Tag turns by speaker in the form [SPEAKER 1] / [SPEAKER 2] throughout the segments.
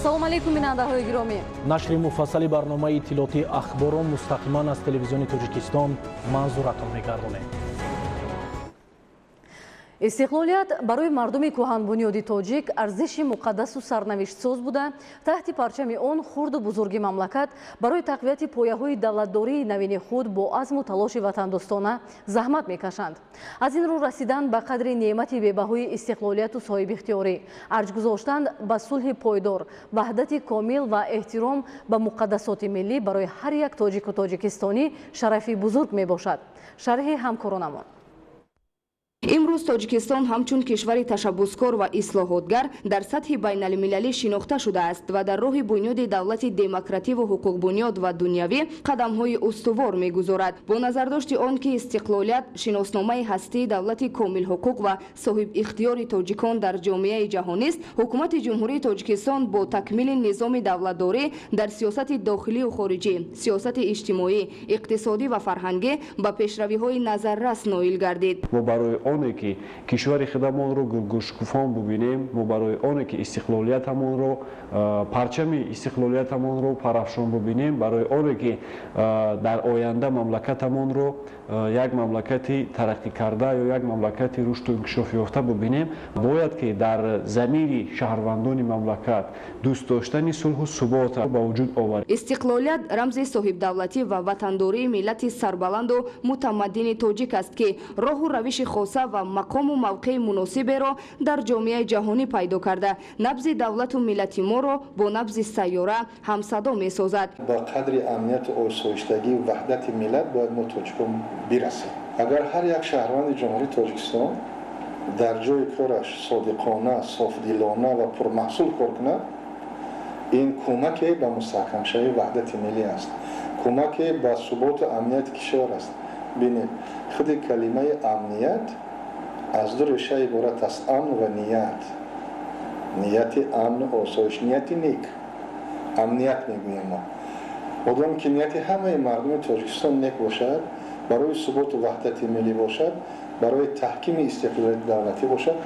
[SPEAKER 1] Ассалому алайкум, бинандаҳои гиромӣ.
[SPEAKER 2] Нашри муфассали барномаи иттилоотии Ахборро мустақиман аз Телевизиони Тоҷикистон манзуратон мегардонем.
[SPEAKER 1] Истиқлолият барои мардуми кӯҳанбунёди тоҷик арзиши муқаддасу сарнавиштсоз буда, таҳти парчами он хурду бузурги мамлакат барои тақвияти пояҳои давлатдории навини худ бо азму талоши ватандӯстона заҳмат мекашанд. Аз ин рӯ, расидан ба қадри неъмати бебаҳои истиқлолияту соҳибихтиёрӣ, арҷ гузоштан ба сулҳи пойдор, ваҳдати комил ва эҳтиром ба муқаддасоти миллӣ барои ҳар як тоҷику тоҷикистонӣ шарафи бузург мебошад. Шарҳи ҳамкоронамон.
[SPEAKER 3] Имрӯз Тоҷикистон ҳамчун кишвари ташаббускор ва ислоҳотгар дар сатҳи байналмилалӣ шинохта шудааст ва дар роҳи бунёди давлати демокративу ҳуқуқбунёд ва дунявӣ қадамҳои устувор мегузорад. Бо назардошти он ки истиқлолият шиносномаи ҳастии давлати комилҳуқуқ ва соҳибихтиёри тоҷикон дар ҷомеаи ҷаҳонист, Ҳукумати Ҷумҳурии Тоҷикистон бо такмили низоми давлатдорӣ дар сиёсати дохилию хориҷӣ, сиёсати иҷтимоӣ, иқтисодӣ ва фарҳангӣ ба пешравиҳои назаррас ноил гардид.
[SPEAKER 4] Мо барои оне ки кишвари худамонро гулгушкуфон бубинем, мо барои оне ки истиқлолиятамонро, парчами истиқлолиятамонро парафшон бубинем, барои оне ки дар оянда мамлакатамонро як мамлакати тараққикарда ё як мамлакати рушду инкишофёфта бубинем, бояд ки дар замири шаҳрвандони мамлакат дӯст доштани сулҳу субота ба вуҷуд овард.
[SPEAKER 3] Истиқлолият рамзи соҳибдавлатӣ ва ватандории миллати сарбаланду мутамаддини тоҷик аст, ки роҳу равиши хоса ва мақому мавқеи муносиберо дар ҷомеаи ҷаҳонӣ пайдо карда, набзи давлату миллати моро бо набзи сайёра ҳамсадо месозад.
[SPEAKER 5] Ба қадри амнияту осоиштагию ваҳдати миллат бояд мо, тоҷикон, бирасем. Агар ҳар як шаҳрванди Ҷумҳурии Тоҷикистон дар ҷои кораш содиқона, софдилона ва пурмаҳсул кор кунад, ин кӯмаке ба мустаҳкамшавии ваҳдати миллӣ аст, кӯмаке ба суботу амнияти кишвар аст. Бинед, худи калимаи амният аз ду реша иборат аст: амн ва ният. Нияти амну осоиш, нияти нек, амният мегӯем мо. Одам ки нияти ҳамаи мардуми Тоҷикистон нек бошад, барои суботу ваҳдати миллӣ бошад, барои таҳкими истиқлолияти давлатӣ бошад,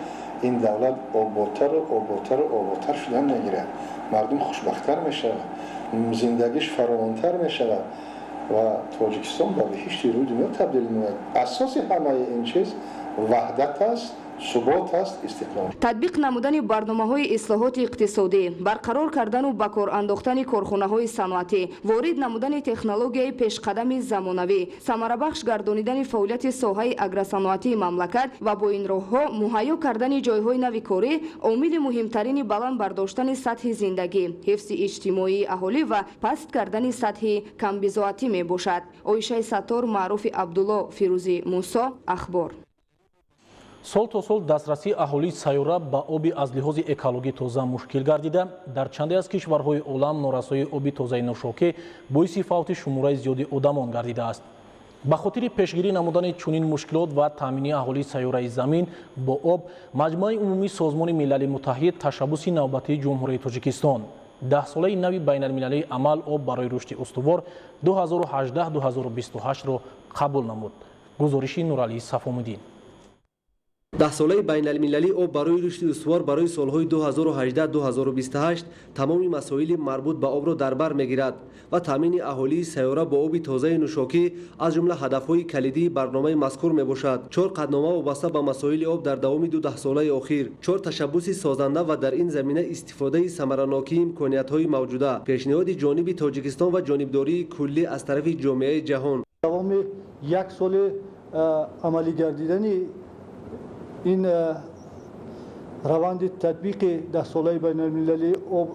[SPEAKER 5] ин давлат ободтару ободтару ободтар шудан мегирад, мардум хушбахттар мешавад, зиндагиш фаровонтар мешавад ва Тоҷикистон ба биҳишти рӯи дунё табдил меояд. Асоси ҳамаи ин чиз ваҳдат аст, субот аст, истиқлол.
[SPEAKER 3] Татбиқ намудани барномаҳои ислоҳоти иқтисодӣ, барқарор кардану ба кор андохтани корхонаҳои саноатӣ, ворид намудани технологияи пешқадами замонавӣ, самарабахш гардонидани фаъолияти соҳаи агросаноатии мамлакат ва бо ин роҳҳо муҳайё кардани ҷойҳои нави корӣ омили муҳимтарини баланд бардоштани сатҳи зиндагӣ, ҳифзи иҷтимоии аҳолӣ ва паст кардани сатҳи камбизоатӣ мебошад. Оишаи Саттор, Маъруфи Абдулло, Фирӯзи Мусо, Ахбор.
[SPEAKER 2] Сол то сол дастрасии аҳолии сайёра ба оби аз лиҳози экологӣ тоза мушкил гардида, дар чанде аз кишварҳои олам норасоии оби тозаи нӯшокӣ боиси фавти шумораи зиёди одамон гардидааст. Ба хотири пешгирӣ намудани чунин мушкилот ва таъмини аҳолии сайёраи Замин бо об, Маҷмӯаи умумии Созмони Милали Муттаҳид ташаббуси навбатии Ҷумҳурии Тоҷикистон, Даҳсолаи нави байналмилалии амал «Об барои рушди устувор 2018-2028»-ро қабул намуд. Гузориши Нуралии Сафомуддин.
[SPEAKER 6] Даҳсолаи байналмилалии об барои рушди устувор барои солҳои 2018-2028 тамоми масоили марбут ба обро дар бар мегирад ва таъмини аҳолии сайёра бо оби тозаи нӯшокӣ аз ҷумла ҳадафҳои калидии барномаи мазкур мебошад. Чор қатънома вобаста ба масоили об дар давоми ду даҳсолаи охир, чор ташаббуси созанда ва дар ин замина истифодаи самаранокии имкониятҳои мавҷуда, пешниҳоди ҷониби Тоҷикистон ва ҷонибдории куллӣ аз тарафи ҷомеаи ҷаҳон.
[SPEAKER 7] Давоми як соли амалӣ гардидани ин раванди татбиқи Даҳсолаи байналмилалии об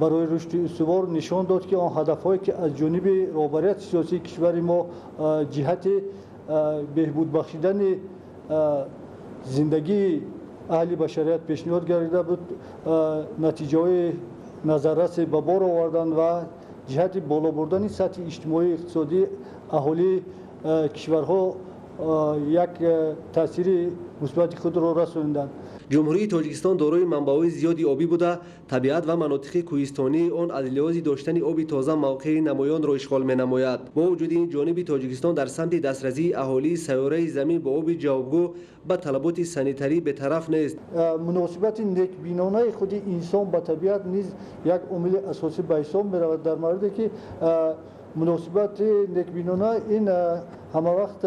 [SPEAKER 7] барои рушди устувор нишон дод, ки он ҳадафҳое, ки аз ҷониби роҳбарияти сиёсии кишвари мо ҷиҳати беҳбуд бахшидани зиндагии аҳли башарият пешниҳод гардида буд, натиҷаҳои назаррасе ба бор оварданд ва ҷиҳати боло бурдани сатҳи иҷтимоию иқтисодии аҳолии кишварҳо. Як таъсири мусбати худро расонданд.
[SPEAKER 6] Ҷумҳурии Тоҷикистон дорои манбаъҳои зиёди обӣ буда, табиат ва манотиқи кӯҳистонии он аз лиҳози доштани оби тоза мавқеи намоёнро ишғол менамояд. Бо вуҷуди ин, ҷониби Тоҷикистон дар самти дастрасии аҳолии сайёраи Замин бо оби ҷавобгӯ ба талаботи санитарӣ бетараф нест.
[SPEAKER 7] Муносибати некбинонаи худи инсон ба табиат низ як омили асосӣ ба ҳисоб меравад, дар мавриде ки муносибати некбинона ин ҳамавақт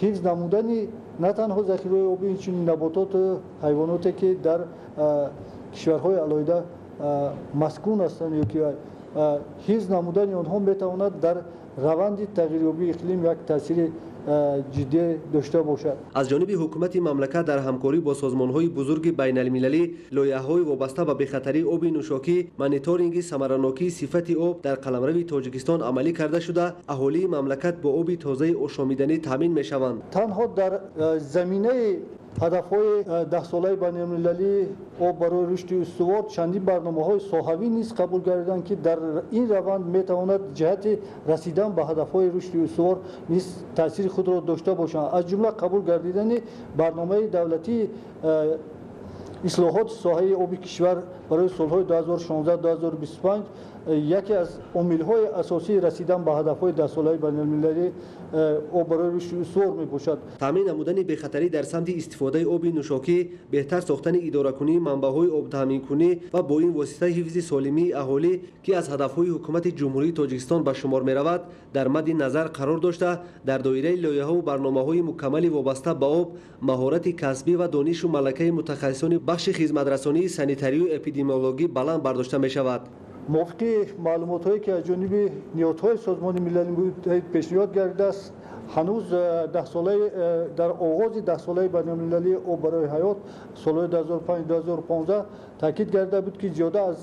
[SPEAKER 7] ҳифз намудани на танҳо захираҳои обӣ, инчунин набототу ҳайвоноте, ки дар кишварҳои алоҳида маскун ҳастанд, ё ки ҳифз намудани онҳо метавонад дар раванди тағйирёбии иқлим як таъсири ҷиддӣ дошта бошад.
[SPEAKER 6] Аз ҷониби ҳукумати мамлакат дар ҳамкорӣ бо созмонҳои бузурги байналмилалӣ лоиҳаҳои вобаста ба бехатарии оби нӯшокӣ, мониторинги самаранокии сифати об дар қаламрави Тоҷикистон амалӣ карда шуда, аҳолии мамлакат бо оби тозаи ошомиданӣ таъмин мешаванд.
[SPEAKER 7] Танҳо дар заминаи ҳадафҳои даҳсолаи байналмилалии об барои рушди устувор чандин барномаҳои соҳавӣ низ қабул гардиданд, ки дар ин раванд метавонад ҷиҳати расидан ба ҳадафҳои рушди устувор низ таъсири худро дошта бошанд, аз ҷумла қабул гардидани барномаи давлатии ислоҳоти соҳаи оби кишвар барои солҳои 2016-2025 яке аз омилҳои асосии расидан ба ҳадафҳои даҳсолаи байналмилалии об барои рушди устувор мебошад.
[SPEAKER 6] Таъмин намудани бехатарӣ дар самти истифодаи оби нӯшокӣ, беҳтар сохтани идоракунии манбаъҳои обтаъминкунӣ ва бо ин восита ҳифзи солимии аҳолӣ, ки аз ҳадафҳои ҳукумати Ҷумҳурии Тоҷикистон ба шумор меравад, дар мадди назар қарор дошта, дар доираи лоиҳаву барномаҳои мукаммали вобаста ба об, маҳорати касбӣ ва донишу малакаи мутахассисони бахши хизматрасонии санитарию эпидемиологӣ баланд бардошта мешавад.
[SPEAKER 7] Мувофиқи маълумотҳое, ки аз ҷониби ниҳодҳои Созмони Милали Муттаҳид пешниҳод гардидааст, ҳанӯз дар оғози даҳсолаи байналмилалии об барои ҳаёт солҳои 2005-2015 таъкид гардида буд, ки зиёда аз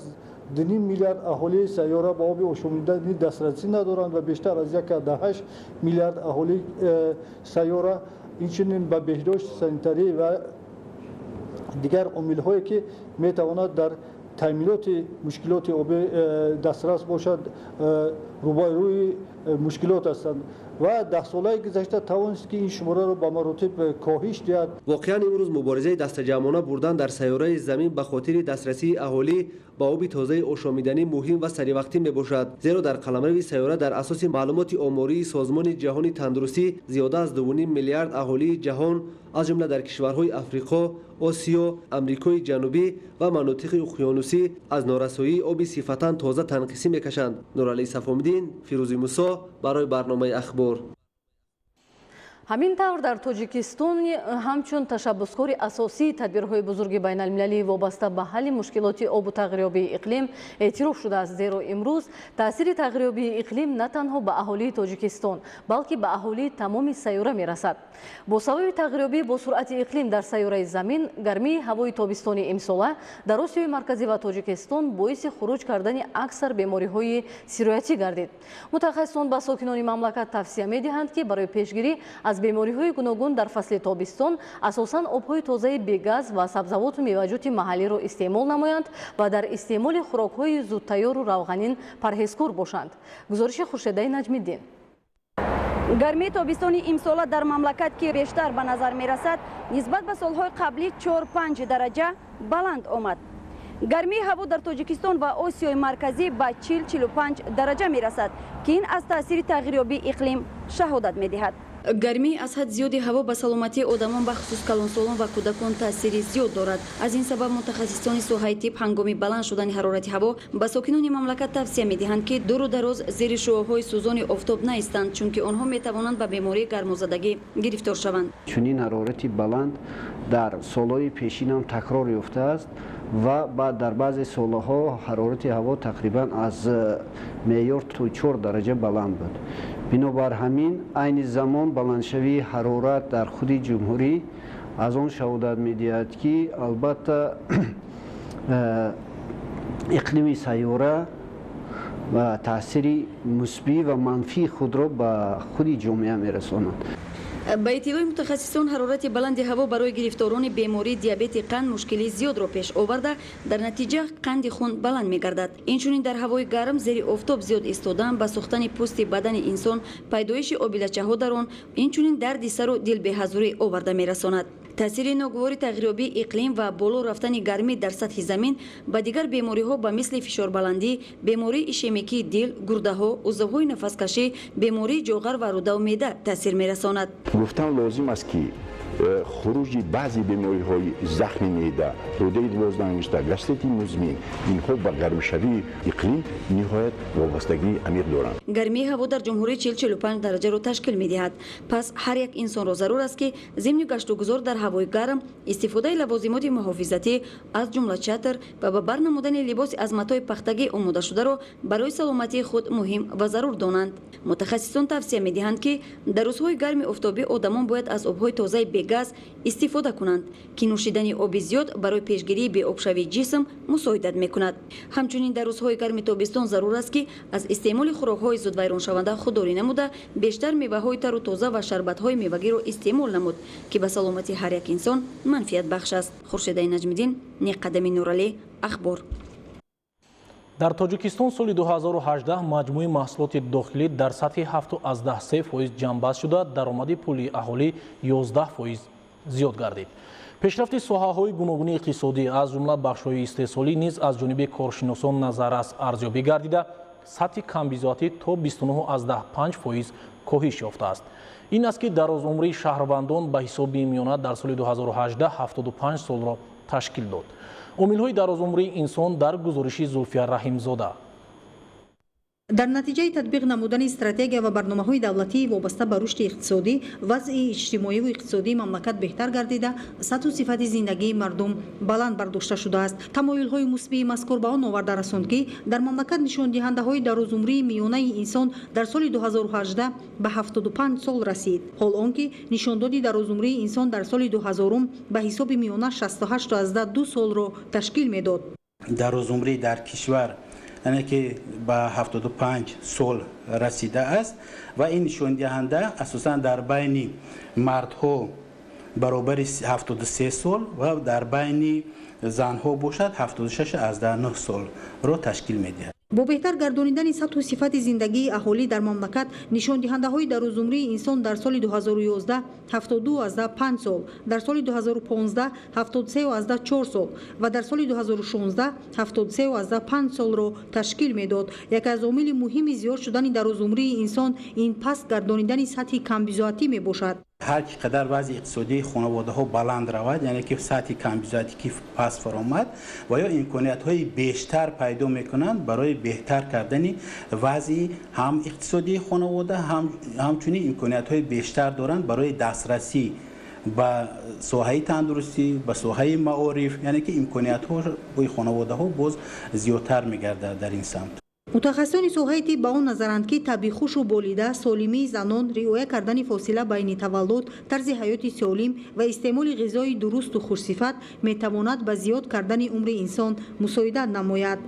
[SPEAKER 7] 2,5 миллиард аҳолии сайёра ба оби ошомиданӣ дастрасӣ надоранд ва бештар аз 1,8 миллиард аҳолии сайёра инчунин ба беҳдошти санитарӣ ва дигар омилҳое, ки метавонад дар таъминоти мушкилоти обӣ дастрас бошад, рӯбарӯи мушкилот ҳастанд ва даҳсолаи гузашта тавонист, ки ин шумораро ба маротиб коҳиш диҳад.
[SPEAKER 6] Воқеан, имрӯз муборизаи дастаҷамъона бурдан дар сайёраи Замин ба хотири дастрасии аҳолӣ ба оби тозаи ошомиданӣ муҳим ва саривақтӣ мебошад, зеро дар қаламрави сайёра дар асоси маълумоти омории Созмони Ҷаҳони Тандурустӣ зиёда аз 2,5 миллиард аҳолии ҷаҳон, аз ҷумла дар кишварҳои Африқо, Осиё, Амрикои Ҷанубӣ ва манотиқи уқёнусӣ, аз норасоии оби сифатан тоза танқисӣ мекашанд. Нуралӣ Сафомиддин, Фирӯзи Мусо барои барномаи «Ахбор».
[SPEAKER 1] Ҳамин тавр, дар Тоҷикистон ҳамчун ташаббускори асосии тадбирҳои бузурги байналмилалӣ вобаста ба ҳалли мушкилоти обу тағйирёбии иқлим эътироф шудааст, зеро имрӯз таъсири тағйирёбии иқлим на танҳо ба аҳолии Тоҷикистон, балки ба аҳолии тамоми сайёра мерасад. Бо сабаби тағйирёбии бо суръати иқлим дар сайёраи Замин, гармии ҳавои тобистони имсола дар Осиёи Марказӣ ва Тоҷикистон боиси хуруҷ кардани аксар бемориҳои сироятӣ гардид. Мутахассисон ба сокинони мамлакат тавсия медиҳанд, ки барои пешгирӣ аз бемориҳои гуногун дар фасли тобистон асосан обҳои тозаи бегаз ва сабзавоту меваҷоти маҳаллиро истеъмол намоянд ва дар истеъмоли хӯрокҳои зудтайёру равғанин парҳезкор бошанд. Гузориши Хуршедаи Наҷмиддин.
[SPEAKER 3] Гармии тобистони имсола дар мамлакат, ки бештар ба назар мерасад, нисбат ба солҳои қаблӣ 4-5 дараҷа баланд омад. Гармии ҳаво дар Тоҷикистон ва Осиёи Марказӣ ба 40-45 дараҷа мерасад, ки ин аз таъсири тағйирёбии иқлим шаҳодат медиҳад.
[SPEAKER 8] Гармии аз ҳад зиёди ҳаво ба саломатии одамон, бахусус калонсолон ва кӯдакон, таъсири зиёд дорад. Аз ин сабаб мутахассисони соҳаи тиб ҳангоми баланд шудани ҳарорати ҳаво ба сокинони мамлакат тавсия медиҳанд, ки дуру дароз зери шуоъҳои сӯзони офтоб наистанд, чунки онҳо метавонанд ба бемории гармозадагӣ гирифтор шаванд.
[SPEAKER 9] Чунин ҳарорати баланд дар солҳои пешинам такрор ёфтааст ва баъд дар баъзе солҳо ҳарорати ҳаво тақрибан аз меъёр то 4 дараҷа баланд буд. Бинобар ҳамин, айни замон баландшавии ҳарорат дар худи ҷумҳурӣ аз он шаҳодат медиҳад, ки албатта иқлими сайёра ва таъсири мусбӣ ва манфии худро ба худи ҷомеа мерасонад.
[SPEAKER 8] Ба иттилои мутахассисон, ҳарорати баланди ҳаво барои гирифторони бемории диабети қанд мушкилии зиёдро пеш оварда, дар натиҷа қанди хун баланд мегардад. Инчунин дар ҳавои гарм зери офтоб зиёд истодан ба сӯхтани пӯсти бадани инсон, пайдоиши обилачаҳо дар он, инчунин дарди сару дилбеҳазурӣ оварда мерасонад. Таъсири ногувори тағйирёбии иқлим ва боло рафтани гармӣ дар сатҳи замин ба дигар бемориҳо ба мисли фишорбаландӣ, бемории ишемикии дил, гурдаҳо, узвҳои нафаскашӣ, бемории ҷоғар ва рӯдаву меъда таъсир мерасонад.
[SPEAKER 10] Гуфтан лозим аст, ки хуруҷи баъзе бемориҳои захми меъда, рӯдаи дувоздаҳангушта, гастрити музмин, инҳо ба гармшавии иқлим ниҳоят вобастагии амиқ доранд.
[SPEAKER 8] Гармии ҳаво дар ҷумҳурӣ 40-45 дараҷаро ташкил медиҳад. Пас ҳар як инсонро зарур аст, ки зимни гаштугузор дар ҳавои гарм истифодаи лавозимоти муҳофизатӣ, аз ҷумла чатр ва ба бар намудани либоси аз матои пахтагӣ омодашударо барои саломатии худ муҳим ва зарур донанд. Мутахассисон тавсия медиҳанд, ки дар рӯзҳои гарми офтобӣ одамон бояд аз обҳои тозаи бегаз истифода кунанд, ки нӯшидани оби зиёд барои пешгирии беобшавии ҷисм мусоидат мекунад. Ҳамчунин дар рӯзҳои гарми тобистон зарур аст, ки аз истеъмоли хӯрокҳои зудвайроншаванда худдорӣ намуда, бештар меваҳои тару тоза ва шарбатҳои мевагиро истеъмол намуд, ки ба саломатии ҳар як инсон манфиатбахш аст. Хуршедаи Наҷмиддин, Неққадами Нуралӣ, Ахбор.
[SPEAKER 2] Дар Тоҷикистон соли 2018 маҷмӯи маҳсулоти дохилӣ дар сатҳи 7,3% ҷамъбаст шуда, даромади пулии аҳолӣ 11% зиёд гардид. Пешрафти соҳаҳои гуногуни иқтисодӣ, аз ҷумла бахшҳои истеҳсолӣ низ аз ҷониби коршиносон назаррас арзёбӣ гардида, сатҳи камбизоатӣ то 29,5% коҳиш ёфтааст. Ин аст, ки дарозумрии шаҳрвандон ба ҳисоби миёна дар соли 2018 75 солро ташкил дод. Омилҳои дарозумрии инсон дар гузориши Зулфия Раҳимзода.
[SPEAKER 11] Дар натиҷаи татбиқ намудани стратегия ва барномаҳои давлатии вобаста ба рушди иқтисодӣ, вазъи иҷтимоиву иқтисодии мамлакат беҳтар гардида, сатҳу сифати зиндагии мардум баланд бардошта шудааст. Тамоюлҳои мусбии мазкур ба он оварда расонд, ки дар мамлакат нишондиҳандаҳои дарозумрии миёнаи инсон дар соли 2018 ба 75 сол расид. Ҳол он ки нишондоди дарозумрии инсон дар соли 2000 ба ҳисоби миёна 68,2 солро ташкил медод.
[SPEAKER 12] Дарозумрӣ дар кишвар, яъне ки ба 75 сол расидааст ва ин нишондиҳанда асосан дар байни мардҳо баробари 73 сол ва дар байни занҳо бошад 76,9 солро ташкил медиҳад.
[SPEAKER 11] Бо беҳтар гардонидани сатҳу сифати зиндагии аҳолӣ дар мамлакат, нишондиҳандаҳои дарозумрии инсон дар соли 2011 72,5 сол, дар соли 2015 73,4 сол ва дар соли 2016 73,5 солро ташкил медод. Яке аз омили муҳими зиёд шудани дарозумрии инсон ин паст гардонидани сатҳи камбизоатӣ мебошад.
[SPEAKER 12] Ҳар чӣ қадар вазъи иқтисодии хонаводаҳо баланд равад, яъне ки сатҳи камбизоатӣ ки паст фаромад, ва ё имкониятҳои бештар пайдо мекунанд барои беҳтар кардани вазъи ҳам иқтисодии хонавода, ҳамчунин имкониятҳои бештар доранд барои дастрасӣ ба соҳаи тандурустӣ, ба соҳаи маориф, яъне ки имкониятҳои хонаводаҳо боз зиёдтар мегардад дар ин самт.
[SPEAKER 11] Мутахассисони соҳаи тиб ба он назаранд, ки табъи хушу болида, солимии занон, риоя кардани фосила байни таваллуд, тарзи ҳаёти солим ва истеъмоли ғизои дурусту хушсифат метавонад ба зиёд кардани умри инсон мусоидат намояд.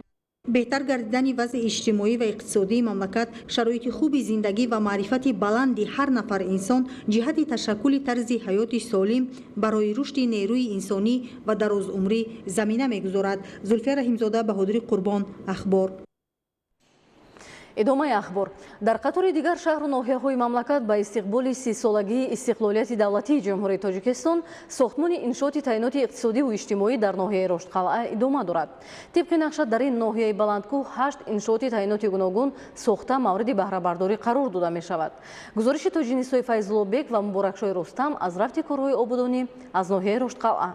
[SPEAKER 11] Беҳтар гардидани вазъи иҷтимоӣ ва иқтисодии мамлакат, шароити хуби зиндагӣ ва маърифати баланди ҳар нафар инсон ҷиҳати ташаккули тарзи ҳаёти солим барои рушди нерӯи инсонӣ ва дарозумрӣ замина мегузорад. Зулфия Раҳимзода, Баҳодури Қурбон, Ахбор.
[SPEAKER 1] Идомаи ахбор. Дар қатори дигар шаҳру ноҳияҳои мамлакат ба истиқболи 30-солагии истиқлолияти давлатии Ҷумҳурии Тоҷикистон сохтмони иншооти таъиноти иқтисодиву иҷтимоӣ дар ноҳияи Роштқалъа идома дорад. Тибқи нақша, дар ин ноҳияи баландкӯҳ 8 иншооти таъиноти гуногун сохта мавриди баҳрабардорӣ қарор дода мешавад. Гузориши Тоҷинисои Файзуллобек ва Муборакшои Рустам аз рафти корҳои ободонӣ аз ноҳияи Роштқалъа.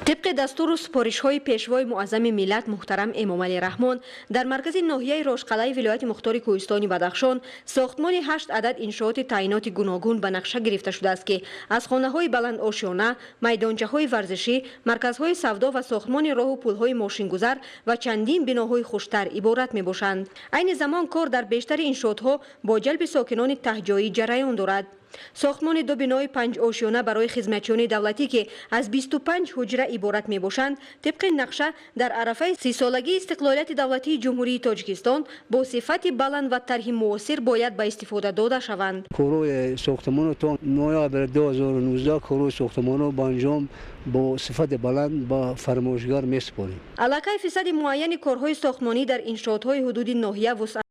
[SPEAKER 13] Тибқи дастуру супоришҳои пешвои муаззами миллат муҳтарам Эмомалӣ Раҳмон, дар маркази ноҳияи Рошқалаи вилояти мухтори Кӯҳистони Бадахшон сохтмони 8 адад иншооти таъиноти гуногун ба нақша гирифта шудааст, ки аз хонаҳои баландошёна, майдончаҳои варзишӣ, марказҳои савдо ва сохтмони роҳу пулҳои мошингузар ва чандин биноҳои хуштар иборат мебошанд. Айни замон кор дар бештари иншоотҳо бо ҷалби сокинони таҳҷоӣ ҷараён дорад. Сохтмони ду бинои панҷошёна барои хизматчиёни давлатӣ, ки аз 25 ҳуҷра иборат мебошанд, тибқи нақша дар арафаи 30-солагии истиқлолияти давлатии Ҷумҳурии Тоҷикистон бо сифати баланд ва тарҳи муосир бояд ба истифода дода шаванд.
[SPEAKER 14] Корҳои сохтмонро то ноябри 2019 корҳои сохтмонро ба анҷом бо сифати баланд ба фармоишгар месупорем.
[SPEAKER 13] Аллакай фисади муайяни корҳои сохтмонӣ дар иншоотҳои ҳудуди ноҳия вусъат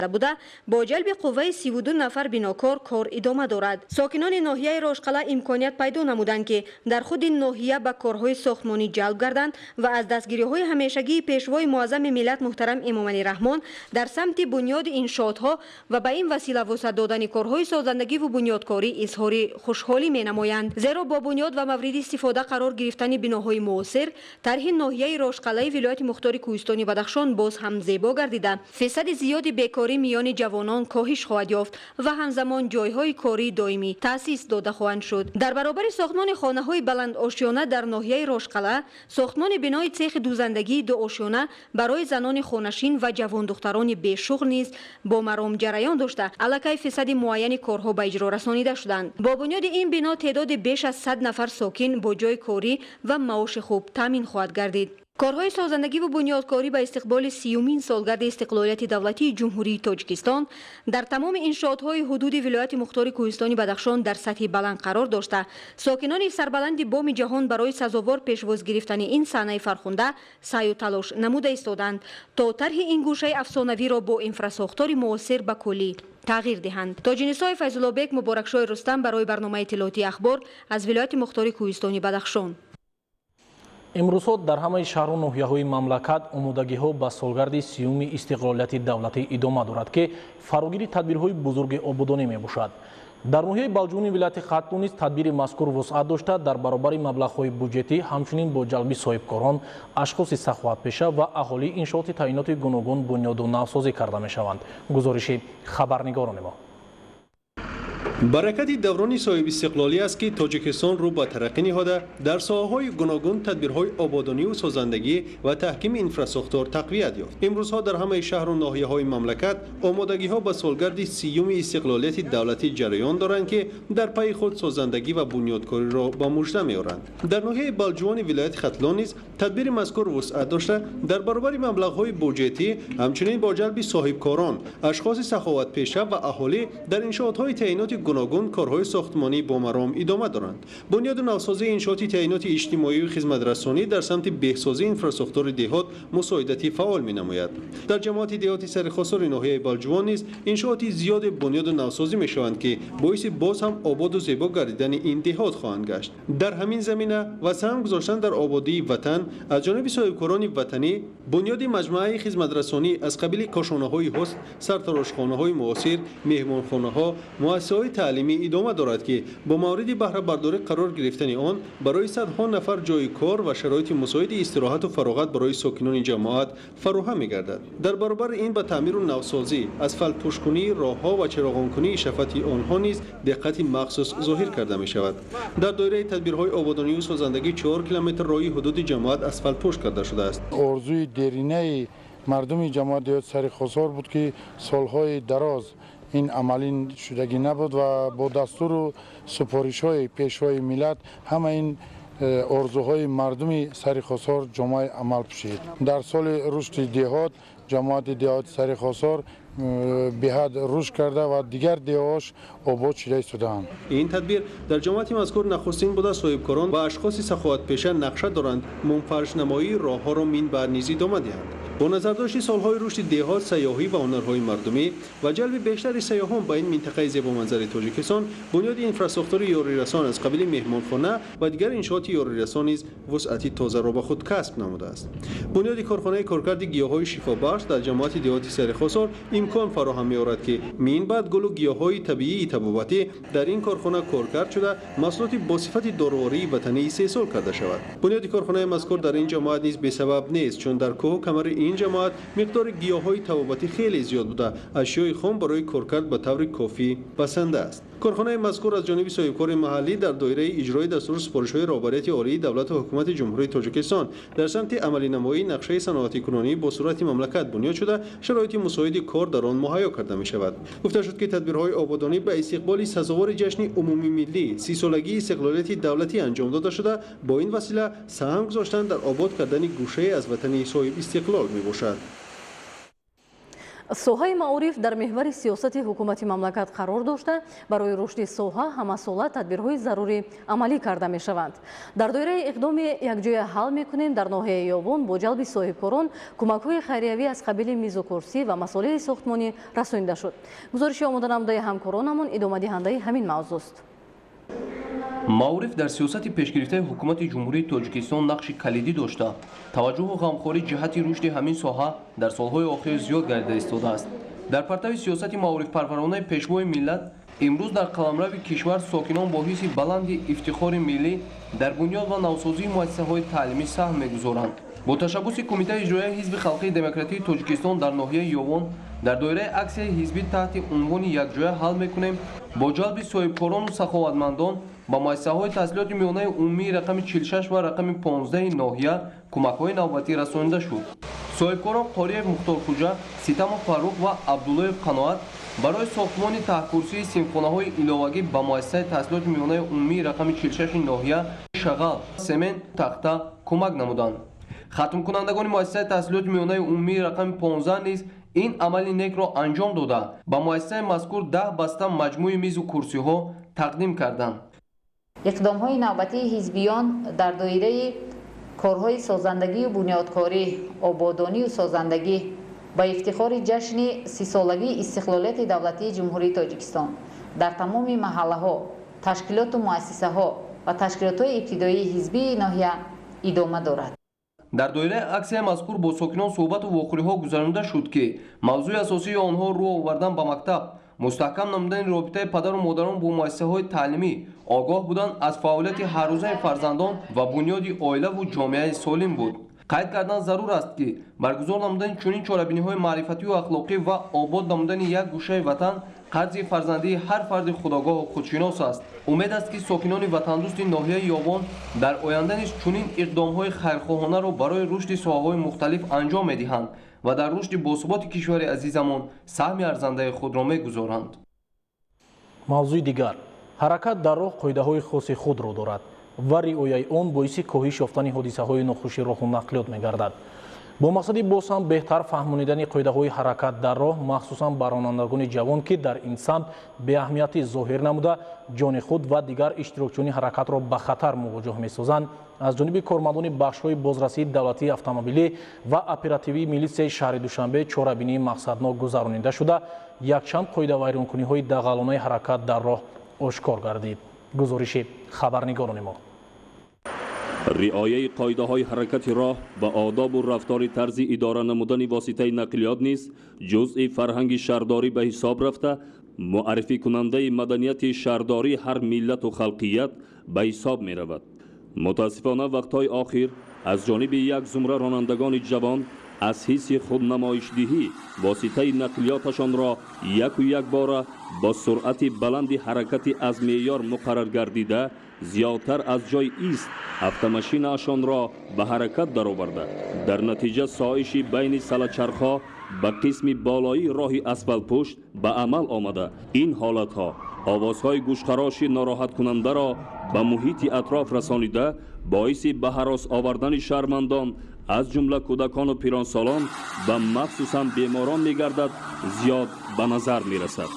[SPEAKER 13] буда, бо ҷалби қувваи 32 нафар бинокор кор идома дорад. Сокинони ноҳияи Рошқала имконият пайдо намуданд, ки дар худи ноҳия ба корҳои сохтмонӣ ҷалб гарданд ва аз дастгириҳои ҳамешагии Пешвои муаззами миллат муҳтарам Эмомалӣ Раҳмон дар самти бунёди иншоотҳо ва ба ин васила вусъат додани корҳои созандагиву бунёдкорӣ изҳори хушҳолӣ менамоянд. Зеро бо бунёд ва мавриди истифода қарор гирифтани биноҳои муосир тарҳи ноҳияи Рошқалаи вилояти мухтори Кӯҳистони Бадахшон боз ҳам зебо гардида, фисади зиёди бекорӣ миёни ҷавонон коҳиш хоҳад ёфт ва ҳамзамон ҷойҳои кории доимӣ таъсис дода хоҳанд шуд. Дар баробари сохтмони хонаҳои баландошёна дар ноҳияи Рошқала, сохтмони бинои цехи дӯзандагии дуошёна барои занони хонашин ва ҷавондухтарони бешуғл низ бо маром ҷараён дошта, аллакай фисади муайяни корҳо ба иҷро расонида шуданд. Бо бунёди ин бино теъдоди беш аз 100 нафар сокин бо ҷойи корӣ ва маоши хуб таъмин хоҳад гардид. Корҳои созандагиву бунёдкорӣ ба истиқболи 30-умин солгарди истиқлолияти давлатии Ҷумҳурии Тоҷикистон дар тамоми иншоотҳои ҳудуди вилояти мухтори Кӯҳистони Бадахшон дар сатҳи баланд қарор дошта, сокинони сарбаланди боми ҷаҳон барои сазовор пешвоз гирифтани ин саҳнаи фархунда саъю талош намуда истоданд, то тарҳи ин гӯшаи афсонавиро бо инфрасохтори муосир ба куллӣ тағйир диҳанд. Тоҷинисои Файзуллобек, Муборакшои Рустам барои барномаи иттилоотии Ахбор аз вилояти мухтори Кӯҳистони Бадахшон.
[SPEAKER 2] Имрӯзҳо дар ҳамаи шаҳру ноҳияҳои мамлакат омодагиҳо ба солгарди 30-уми истиқлолияти давлатӣ идома дорад, ки фарогири тадбирҳои бузурги ободонӣ мебошад. Дар ноҳияи Балҷувони вилояти Хатлон низ тадбири мазкур вусъат дошта, дар баробари маблағҳои буҷетӣ ҳамчунин бо ҷалби соҳибкорон, ашхоси саховатпеша ва аҳолии иншооти таъиноти гуногун бунёду навсозӣ карда мешаванд. Гузориши хабарнигорони мо.
[SPEAKER 15] Баракати даврони соҳибистиқлолӣ аст, ки Тоҷикистон рӯ ба тараққӣ ниҳода, дар соҳаҳои гуногун тадбирҳои ободониву созандагӣ ва таҳкими инфрасохтор тақвият ёфт. Имрӯзҳо дар ҳамаи шаҳру ноҳияҳои мамлакат омодагиҳо ба солгарди 30-уми истиқлолияти давлатӣ ҷараён доранд, ки дар пайи худ созандагӣ ва бунёдкориро ба мужда меоранд. Дар ноҳияи Балҷувони вилояти Хатлон низ тадбири мазкур вусъат дошта, дар баробари маблағҳои буҷетӣ ҳамчунин бо ҷалби соҳибкорон, ашхоси саховатпеша ва аҳолӣ дар иншоотҳои таъиноти гуногун корҳои сохтмонӣ бо маром идома доранд. Бунёду навсозии иншооти таъиноти иҷтимоию хизматрасонӣ дар самти беҳсозии инфрасохтори деҳот мусоидати фаъол менамояд. Дар ҷамоати деҳоти Сарихосори ноҳияи Балҷувон низ иншооти зиёде бунёду навсозӣ мешаванд, ки боиси боз ҳам ободу зебо гардидани ин деҳот хоҳанд гашт. Дар ҳамин замина ва саҳм гузоштан дар ободии ватан аз ҷониби соҳибкорони ватанӣ бунёди маҷмӯаи хизматрасонӣ аз қабили кошонаҳои ҳусн, сартарошхонаҳои муосир, меҳмонхонаҳо, муассисаҳои таълимӣ идома дорад, ки бо мавриди баҳрабардорӣ қарор гирифтани он барои садҳо нафар ҷойи кор ва шароити мусоиди истироҳату фароғат барои сокинони ҷамоат фароҳам мегардад. Дар баробари ин ба таъмиру навсозӣ, асфалтпӯшкунии роҳҳо ва чароғонкунии шафати онҳо низ диққати махсус зоҳир карда мешавад. Дар доираи тадбирҳои ободонию созандагӣ 4 километр роҳи ҳудуди ҷамоат асфалтпӯш карда шудааст.
[SPEAKER 16] Орзуи деринаи мардуми ҷамоат деҳоти Сарихосор буд, ки солҳои дароз ин амалӣ шудагӣ набуд ва бо дастуру супоришҳои Пешвои миллат ҳама ин орзуҳои мардуми Сарихосор ҷомаи амал пӯшид. Дар соли рушди деҳот ҷамоати деҳоти Сарихосор беҳад рушд карда ва дигар деҳош обод шуда истодаанд.
[SPEAKER 15] Ин тадбир дар ҷамоати мазкур нахустин буда, соҳибкорон ва ашхоси саховатпеша нақша доранд мунфаршнамоии роҳҳоро минбаъд низ идома диҳанд. Бо назардошти солҳои рушди деҳот, сайёҳӣ ва ҳунарҳои мардумӣ ва ҷалби бештари сайёҳон ба ин минтақаи зебоманзари Тоҷикистон, бунёди инфрасохтори ёрирасон аз қабили меҳмонхона ва дигар иншооти ёрирасон низ вусъати тозаро ба худ касб намудааст. Бунёди корхонаи коркарди гиёҳҳои шифобахш дар ҷамоати деҳоти Сарихосор имкон фароҳам меорад, ки минбаъд гулу гиёҳҳои табиии табобатӣ дар ин корхона коркард шуда, маҳсулоти бо сифати дорувории ватанӣ истеҳсол карда шавад. Бунёди корхонаи мазкур дар ин ҷамоат низ бесабаб нест, чун дар кӯҳу камари Ин ҷамоат миқдори гиёҳҳои табобатӣ хеле зиёд буда, ашёи хом барои коркард ба таври кофӣ басанда аст. Корхонаи мазкур аз ҷониби соҳибкори маҳаллӣ дар доираи иҷрои дастуру супоришҳои роҳбарияти олии давлату ҳукумати Ҷумҳурии Тоҷикистон дар самти амалинамоии нақшаи саноатикунонӣ бо суръати мамлакат бунёд шуда, шароити мусоиди кор дар он муҳайё карда мешавад. Гуфта шуд, ки тадбирҳои ободонӣ ба истиқболи сазовори ҷашни умумимиллӣ 30-солагии истиқлолияти давлатӣ анҷом дода шуда, бо ин васила саҳм гузоштан дар обод кардани гӯшае аз ватани соҳибистиқлол мебошад.
[SPEAKER 1] Соҳаи маориф дар меҳвари сиёсати ҳукумати мамлакат қарор дошта, барои рушди соҳа ҳамасола тадбирҳои зарурӣ амалӣ карда мешаванд. Дар доираи иқдоми якҷоя ҳал мекунем дар ноҳияи Ёвон бо ҷалби соҳибкорон кӯмакҳои хайриявӣ аз қабили мизу курсӣ ва масолеҳи сохтмонӣ расонида шуд. Гузориши омоданамудаи ҳамкоронамон идомадиҳандаи ҳамин мавзӯст.
[SPEAKER 17] Маориф дар сиёсати пешгирифтаи ҳукумати Ҷумҳурии Тоҷикистон нақши калидӣ дошта, таваҷҷӯҳу ғамхорӣ ҷиҳати рушди ҳамин соҳа дар солҳои охир зиёд гардида истодааст. Дар партави сиёсати маорифпарваронаи Пешвои миллат имрӯз дар қаламрави кишвар сокинон бо ҳисси баланди ифтихори миллӣ дар бунёд ва навсозии муассисаҳои таълимӣ саҳм мегузоранд. Бо ташаббуси Кумитаи иҷроияи Ҳизби халқии демократии Тоҷикистон дар ноҳияи Ёвон дар доираи аксияи ҳизбӣ таҳти унвони якҷоя ҳал мекунем бо ҷалби соҳибкорону саховатмандон ба муассисаҳои таҳсилоти миёнаи умумии рақами 46 ва рақами 15 ноҳия кӯмакҳои навбатӣ расонида шуд. Соҳибкорон Қориев Мухторхуҷа, Ситамов Фаррух ва Абдуллоев Қаноат барои сохтмони таҳкурсии синфхонаҳои иловагӣ ба муассисаи таҳсилоти миёнаи умумии рақами 46 ноҳия шағал, семент, тахта кӯмак намуданд. Хатмкунандагони муассисаи таҳсилоти миёнаи умумии рақами 15 низ ин амали некро анҷом дода, ба муассисаи мазкур 10 баста маҷмӯи мизу курсиҳо тақдим карданд.
[SPEAKER 18] Иқдомҳои навбатии ҳизбиён дар доираи корҳои созандагию бунёдкорӣ, ободонию созандагӣ ба ифтихори ҷашни 30-солагии истиқлолияти давлатии Ҷумҳурии Тоҷикистон дар тамоми маҳаллаҳо, ташкилоту муассисаҳо ва ташкилотҳои ибтидоии ҳизбии ноҳия идома дорад.
[SPEAKER 17] Дар доираи аксияи мазкур бо сокинон суҳбату вохӯриҳо гузаронида шуд, ки мавзӯи асосии онҳо рӯ овардан ба мактаб, мустаҳкам намудани робитаи падару модарон бо муассисаҳои таълимӣ, огоҳ будан аз фаъолияти ҳаррӯзаи фарзандон ва бунёди оилаву ҷомеаи солим буд. Қайд кардан зарур аст, ки баргузор намудани чунин чорабиниҳои маърифатию ахлоқӣ ва обод намудани як гӯшаи ватан қарзи фарзандии ҳар фарди худогоҳу худшинос аст. Умед аст, ки сокинони ватандӯсти ноҳияи Ёвон дар оянда низ чунин иқдомҳои хайрхоҳонаро барои рушди соҳаҳои мухталиф анҷом медиҳанд ва дар рушди босуботи кишвари азизамон саҳми арзандаи худро мегузоранд.
[SPEAKER 2] Мавзӯи дигар. Ҳаракат дар роҳ қоидаҳои хоси худро дорад ва риояи он боиси коҳиш ёфтани ҳодисаҳои нохуши роҳу нақлиёт мегардад. Бо мақсади боз ҳам беҳтар фаҳмонидани қоидаҳои ҳаракат дар роҳ, махсусан ба ронандагони ҷавон, ки дар ин самт беаҳамиятӣ зоҳир намуда, ҷони худ ва дигар иштирокчиёни ҳаракатро ба хатар мувоҷаҳ месозанд, аз ҷониби кормандони бахшҳои бозрасии давлатии автомобилӣ ва оперативии милитсияи шаҳри Душанбе чорабинии мақсаднок гузаронида шуда, якчанд қоидавайронкуниҳои дағалонаи ҳаракат дар роҳ ошкор гардид. Гузориши хабарнигорони мо.
[SPEAKER 19] Риояи қоидаҳои ҳаракати роҳ ва одобу рафтори тарзи идора намудани воситаи нақлиёт низ ҷузъи фарҳанги шаҳрдорӣ ба ҳисоб рафта, муаррификунандаи маданияти шаҳрдории ҳар миллату халқият ба ҳисоб меравад. Мутаассифона, вақтҳои охир аз ҷониби як зумра ронандагони ҷавон аз ҳисси худнамоишдиҳӣ воситаи нақлиёташонро яку якбора бо суръати баланди ҳаракати аз меъёр муқаррар гардида, зиёдтар аз ҷои ист автомашинаашонро ба ҳаракат дароварда, дар натиҷа соиши байни салачархҳо ба қисми болоии роҳи асфалтпӯшт ба амал омада. Ин ҳолатҳо овозҳои гӯшхароши нороҳаткунандаро ба муҳити атроф расонида, боиси ба ҳарос овардани шаҳрвандон аз ҷумла кӯдакону пиронсолон ва махсусан беморон мегардад, зиёд ба назар мерасад.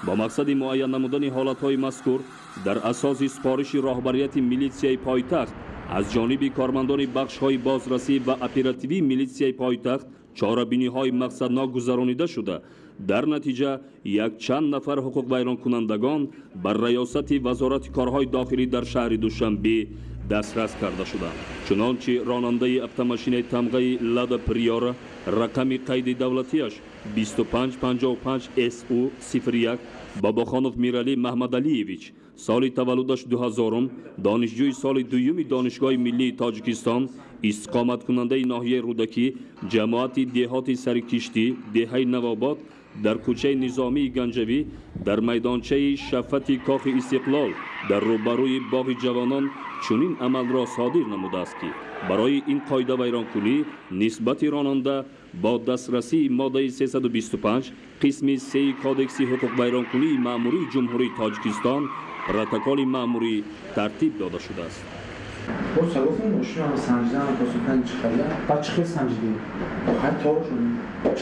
[SPEAKER 19] Бо мақсади муайян намудани ҳолатҳои мазкур дар асоси супориши роҳбарияти милитсияи пойтахт аз ҷониби кормандони бахшҳои бозрасӣ ва оперативии милитсияи пойтахт чорабиниҳои мақсаднок гузаронида шуда, Дар натиҷа якчанд нафар ҳуқуқвайронкунандагон ба раёсати Вазорати корҳои дохилӣ дар шаҳри Душанбе дастрас карда шуданд. Чунончи ронандаи автомошинаи тамғаи Лада Приора рақами қайди давлатиаш 2555 СУ 01 Бобохонов Миралӣ Маҳмадалиевич, соли таваллудаш 2000, донишҷӯи соли дуюми Донишгоҳи миллии Тоҷикистон, истиқоматкунандаи ноҳияи Рӯдакӣ, ҷамоати деҳоти Сарикиштӣ, деҳаи Навобод, дар кӯчаи Низомии Ганҷавӣ, дар майдончаи шафати Кохи Истиқлол дар рӯбарӯи боғи ҷавонон чунин амалро содир намудааст, ки барои ин қоидавайронкунӣ нисбати ронанда бо дастрасии моддаи 325 қисми 3 Кодекси ҳуқуқвайронкунии маъмурии Ҷумҳурии Тоҷикистон протоколи маъмурӣ тартиб дода шудааст.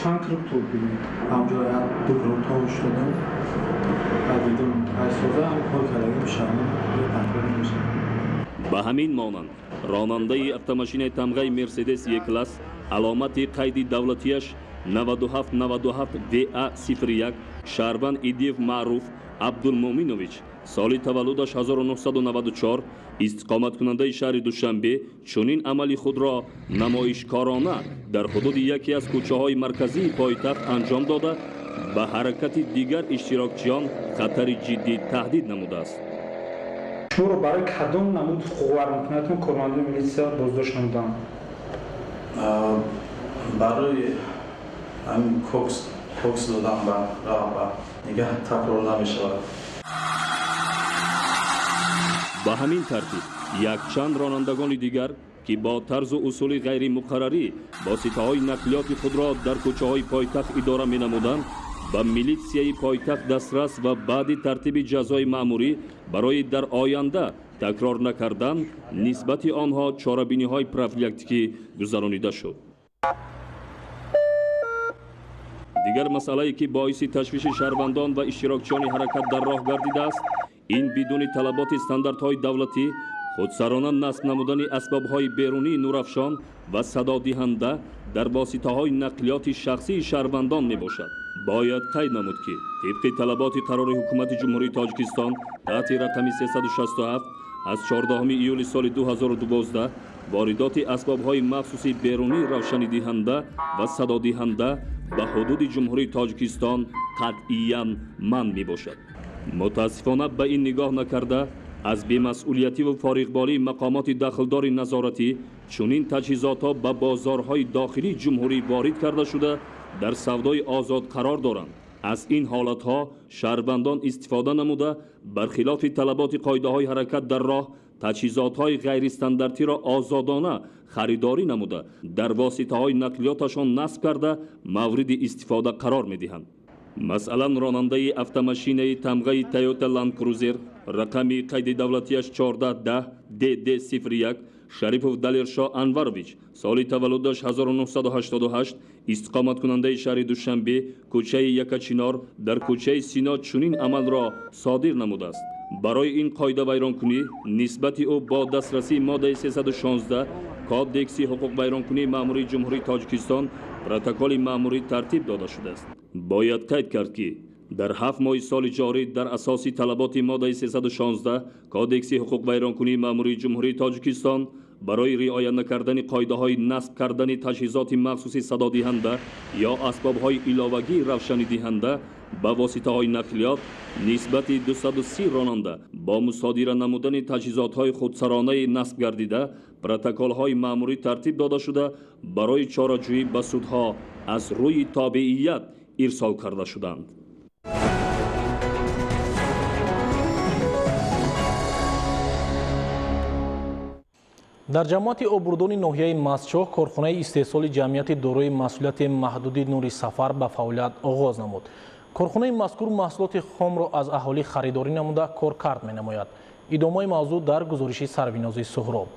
[SPEAKER 20] Чанд кило тоб бинед? Ҳамҷо 2 кило тоб шудам. Баъд дидам айсоза кор кардагим шавам, такрор намешавад.
[SPEAKER 19] Ба ҳамин монанд ронандаи автомошинаи тамғаи Мерседес Е-класс аломати қайди давлатиаш 9797 ДА 01 шаҳрванд Идиев Маъруф Абдулмуъминович, соли таваллудаш 1994, истиқоматкунандаи шаҳри Душанбе, чунин амали худро намоишкорона дар ҳудуди яке аз кӯчаҳои марказии пойтахт анҷом дода, ба ҳаракати дигар иштирокчиён хатари ҷиддӣ таҳдид намудааст.
[SPEAKER 20] Шуморо барои кадом намуд ҳуқуқвайронкуниятон кормандони милитсия боздошт намуданд?
[SPEAKER 21] Барои ҳамин кокс додан ба роҳбар нигаҳ такрор намешавад.
[SPEAKER 19] Ба ҳамин тартиб якчанд ронандагони дигар, ки бо тарзу усули ғайримуқаррарӣ воситаҳои нақлиёти худро дар кӯчаҳои пойтахт идора менамуданд, ба милитсияи пойтахт дастрас ва баъди тартиби ҷазои маъмурӣ барои дар оянда такрор накардан нисбати онҳо чорабиниҳои профилактикӣ гузаронида шуд. Дигар масъалае, ки боиси ташвиши шаҳрвандон ва иштирокчиёни ҳаракат дар роҳ гардидааст, ин бидуни талаботи стандартҳои давлатӣ худсарона насб намудани асбобҳои берунии нурафшон ва садодиҳанда дар воситаҳои нақлиёти шахсии шаҳрвандон мебошад. Бояд қайд намуд, ки тибқи талаботи қарори Ҳукумати Ҷумҳурии Тоҷикистон таҳти рақами 367 аз 14 июли соли 2012 воридоти асбобҳои махсуси берунии равшанидиҳанда ва садодиҳанда ба ҳудуди Ҷумҳурии Тоҷикистон қатъиян манъ мебошад. Мутаассифона, ба ин нигоҳ накарда, аз бемасъулиятиву фориғболии мақомоти дахлдори назоратӣ чунин таҷҳизотҳо ба бозорҳои дохилии ҷумҳурӣ ворид карда шуда, дар савдои озод қарор доранд. Аз ин ҳолатҳо шаҳрвандон истифода намуда, бархилофи талаботи қоидаҳои ҳаракат дар роҳ таҷҳизотҳои ғайристандартиро озодона харидорӣ намуда, дар воситаҳои нақлиёташон насб карда, мавриди истифода қарор медиҳанд. Масалан, ронандаи автомошинаи тамғаи Toyota Land Cruiser рақами қайди давлатиаш 1410 DD 01 Шарипов Далершоҳ Анварович, соли таваллудаш 1988, истиқоматкунандаи шаҳри Душанбе, кӯчаи Якачинор, дар кӯчаи Сино чунин амалро содир намудааст. Барои ин қоидавайронкунӣ нисбати ӯ бо дастрасии моддаи 316 Кодекси ҳуқуқвайронкунии маъмурии Ҷумҳурии Тоҷикистон протоколи маъмурӣ тартиб дода шудааст. Бояд қайд кард, ки дар 7 моҳи соли ҷорӣ дар асоси талаботи моддаи 316 Кодекси ҳуқуқвайронкунии маъмурии Ҷумҳурии Тоҷикистон барои риоя накардани қоидаҳои насб кардани таҷҳизоти махсуси садодиҳанда ё асбобҳои иловагии равшанидиҳанда ба воситаҳои нақлиёт нисбати 230 ронанда бо мусодира намудани таҷҳизотҳои худсаронаи насб гардида протоколҳои маъмурӣ тартиб дода шуда, барои чораҷӯӣ ба судҳо аз рӯи тобеият ирсол карда шуданд.
[SPEAKER 2] Дар ҷамоати Обрудони ноҳияи Мастчоҳ корхонаи истеҳсоли ҷамъияти дорои масъулияти маҳдуди Нури Сафар ба фаъолият оғоз намуд. Корхонаи мазкур маҳсулоти хомро аз аҳолӣ харидорӣ намуда коркард менамояд. Идомаи мавзӯъ дар гузориши Сарвинози Суҳроб.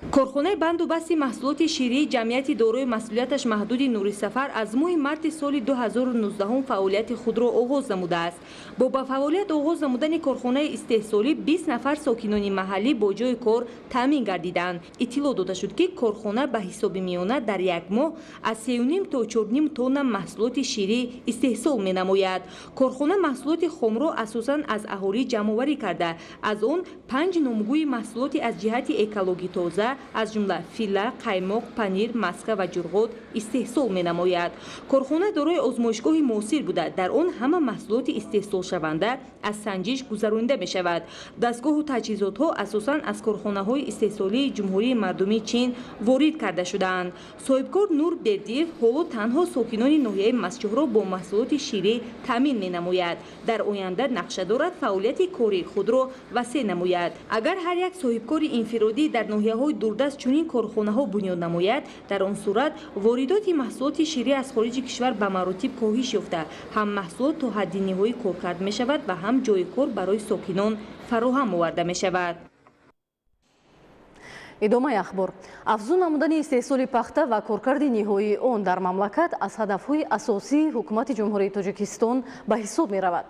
[SPEAKER 4] Корхонаи банду басти маҳсулоти ширии ҷамъияти дорои масъулияташ маҳдуди Нурисафар аз моҳи марти соли 2019 фаъолияти худро оғоз намудааст. Бо ба фаъолият оғоз намудани корхонаи истеҳсолӣ 20 нафар сокинони маҳаллӣ бо ҷойи кор таъмин гардиданд. Иттилоъ дода шуд, ки корхона ба ҳисоби миёна дар як моҳ аз 3,5 то 4,5 тонна маҳсулоти ширӣ истеҳсол менамояд. Корхона маҳсулоти хомро асосан аз аҳолӣ ҷамъоварӣ карда, аз он 5 номгӯи маҳсулоти аз ҷиҳати экологӣ тоза, аз ҷумла фила, қаймоқ, панир, маска ва ҷурғот истеҳсол менамояд. Корхона дорои озмоишгоҳи муосир буда, дар он ҳама маҳсулоти истеҳсолшаванда аз санҷиш гузаронида мешавад. Дастгоҳу таҷҳизотҳо асосан аз корхонаҳои истеҳсолии Ҷумҳурии Мардумии Чин ворид карда шудаанд. Соҳибкор Нур Бердиев ҳоло танҳо сокинони ноҳияи Мастчоҳро бо маҳсулоти ширӣ таъмин менамояд. Дар оянда нақша дорад фаъолияти кории худро васеъ намояд. Агар ҳар як соҳибкори инфиродӣ дар ноҳияҳои дурдаст чунин корхонаҳо бунёд намояд, дар он сурат воридоти маҳсулоти ширӣ аз хориҷи кишвар ба маротиб коҳиш ёфта, ҳам маҳсулот то ҳадди ниҳоӣ коркард мешавад ва ҳам ҷойи кор барои сокинон фароҳам оварда мешавад.
[SPEAKER 1] Идомаи ахбор. Афзун намудани истеҳсоли пахта ва коркарди ниҳоии он дар мамлакат аз ҳадафҳои асосии ҳукумати Ҷумҳурии Тоҷикистон ба ҳисоб меравад.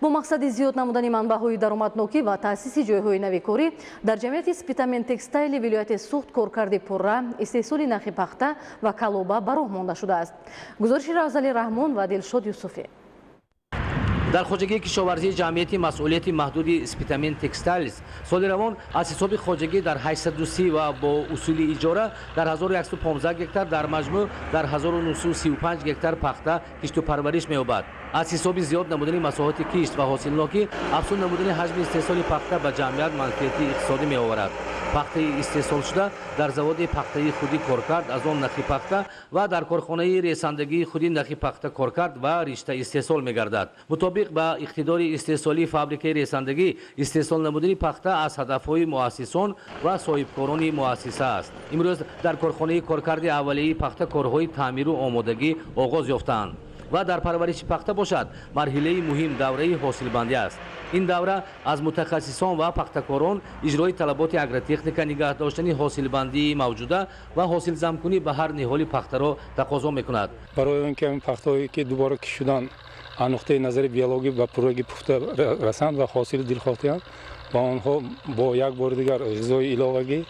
[SPEAKER 1] Бо мақсади зиёд намудани манбаъҳои даромаднокӣ ва таъсиси ҷойҳои нави корӣ дар ҷамъияти Спитамен Текстайли вилояти Суғд коркарди пурра, истеҳсоли нахи пахта ва калоба ба роҳ монда шудааст. Гузориши Равзали Раҳмон ва Дилшод Юсуфӣ.
[SPEAKER 22] Дар хоҷагии кишоварзии ҷамъияти масъулияти маҳдуди Спитамен Текстайлс соли равон аз ҳисоби хоҷагӣ дар 830 ва бо усули иҷора дар 1115 гектар, дар маҷмӯъ дар 1935 гектар пахта кишту парвариш меёбад. Аз ҳисоби зиёд намудани масоҳати кишт ва ҳосилнокӣ, афзун намудани ҳаҷми истеҳсоли пахта ба ҷамъият манфиати иқтисодӣ меоварад. Пахтаи истеҳсолшуда дар заводи пахтаи худи коркард, аз он нахи пахта ва дар корхонаи ресандагии худи нахи пахта коркард ва ришта истеҳсол мегардад. Мутобиқ ба иқтидори истеҳсолии фабрикаи ресандагӣ, истеҳсол намудани пахта аз ҳадафҳои муассисон ва соҳибкорони муассиса аст. Имрӯз дар корхонаи коркарди аввалияи пахта корҳои таъмиру омодагӣ оғоз ёфтаанд ва дар парвариши пахта бошад марҳилаи муҳим давраи ҳосилбандӣ аст. Ин давра аз мутахассисон ва пахтакорон иҷрои талаботи агротехника, нигаҳ доштани ҳосилбандии мавҷуда ва ҳосилзамкунӣ ба ҳар ниҳоли пахтаро тақозо мекунад.
[SPEAKER 23] Барои он ки ҳамин пахтаҳое ки дубора кишт шуданд аз нуқтаи назари биологӣ ба пуррагӣ пухта расанд ва ҳосили дилхоҳ диҳанд, ба онҳо бо як бори дигар ғизои иловагӣ,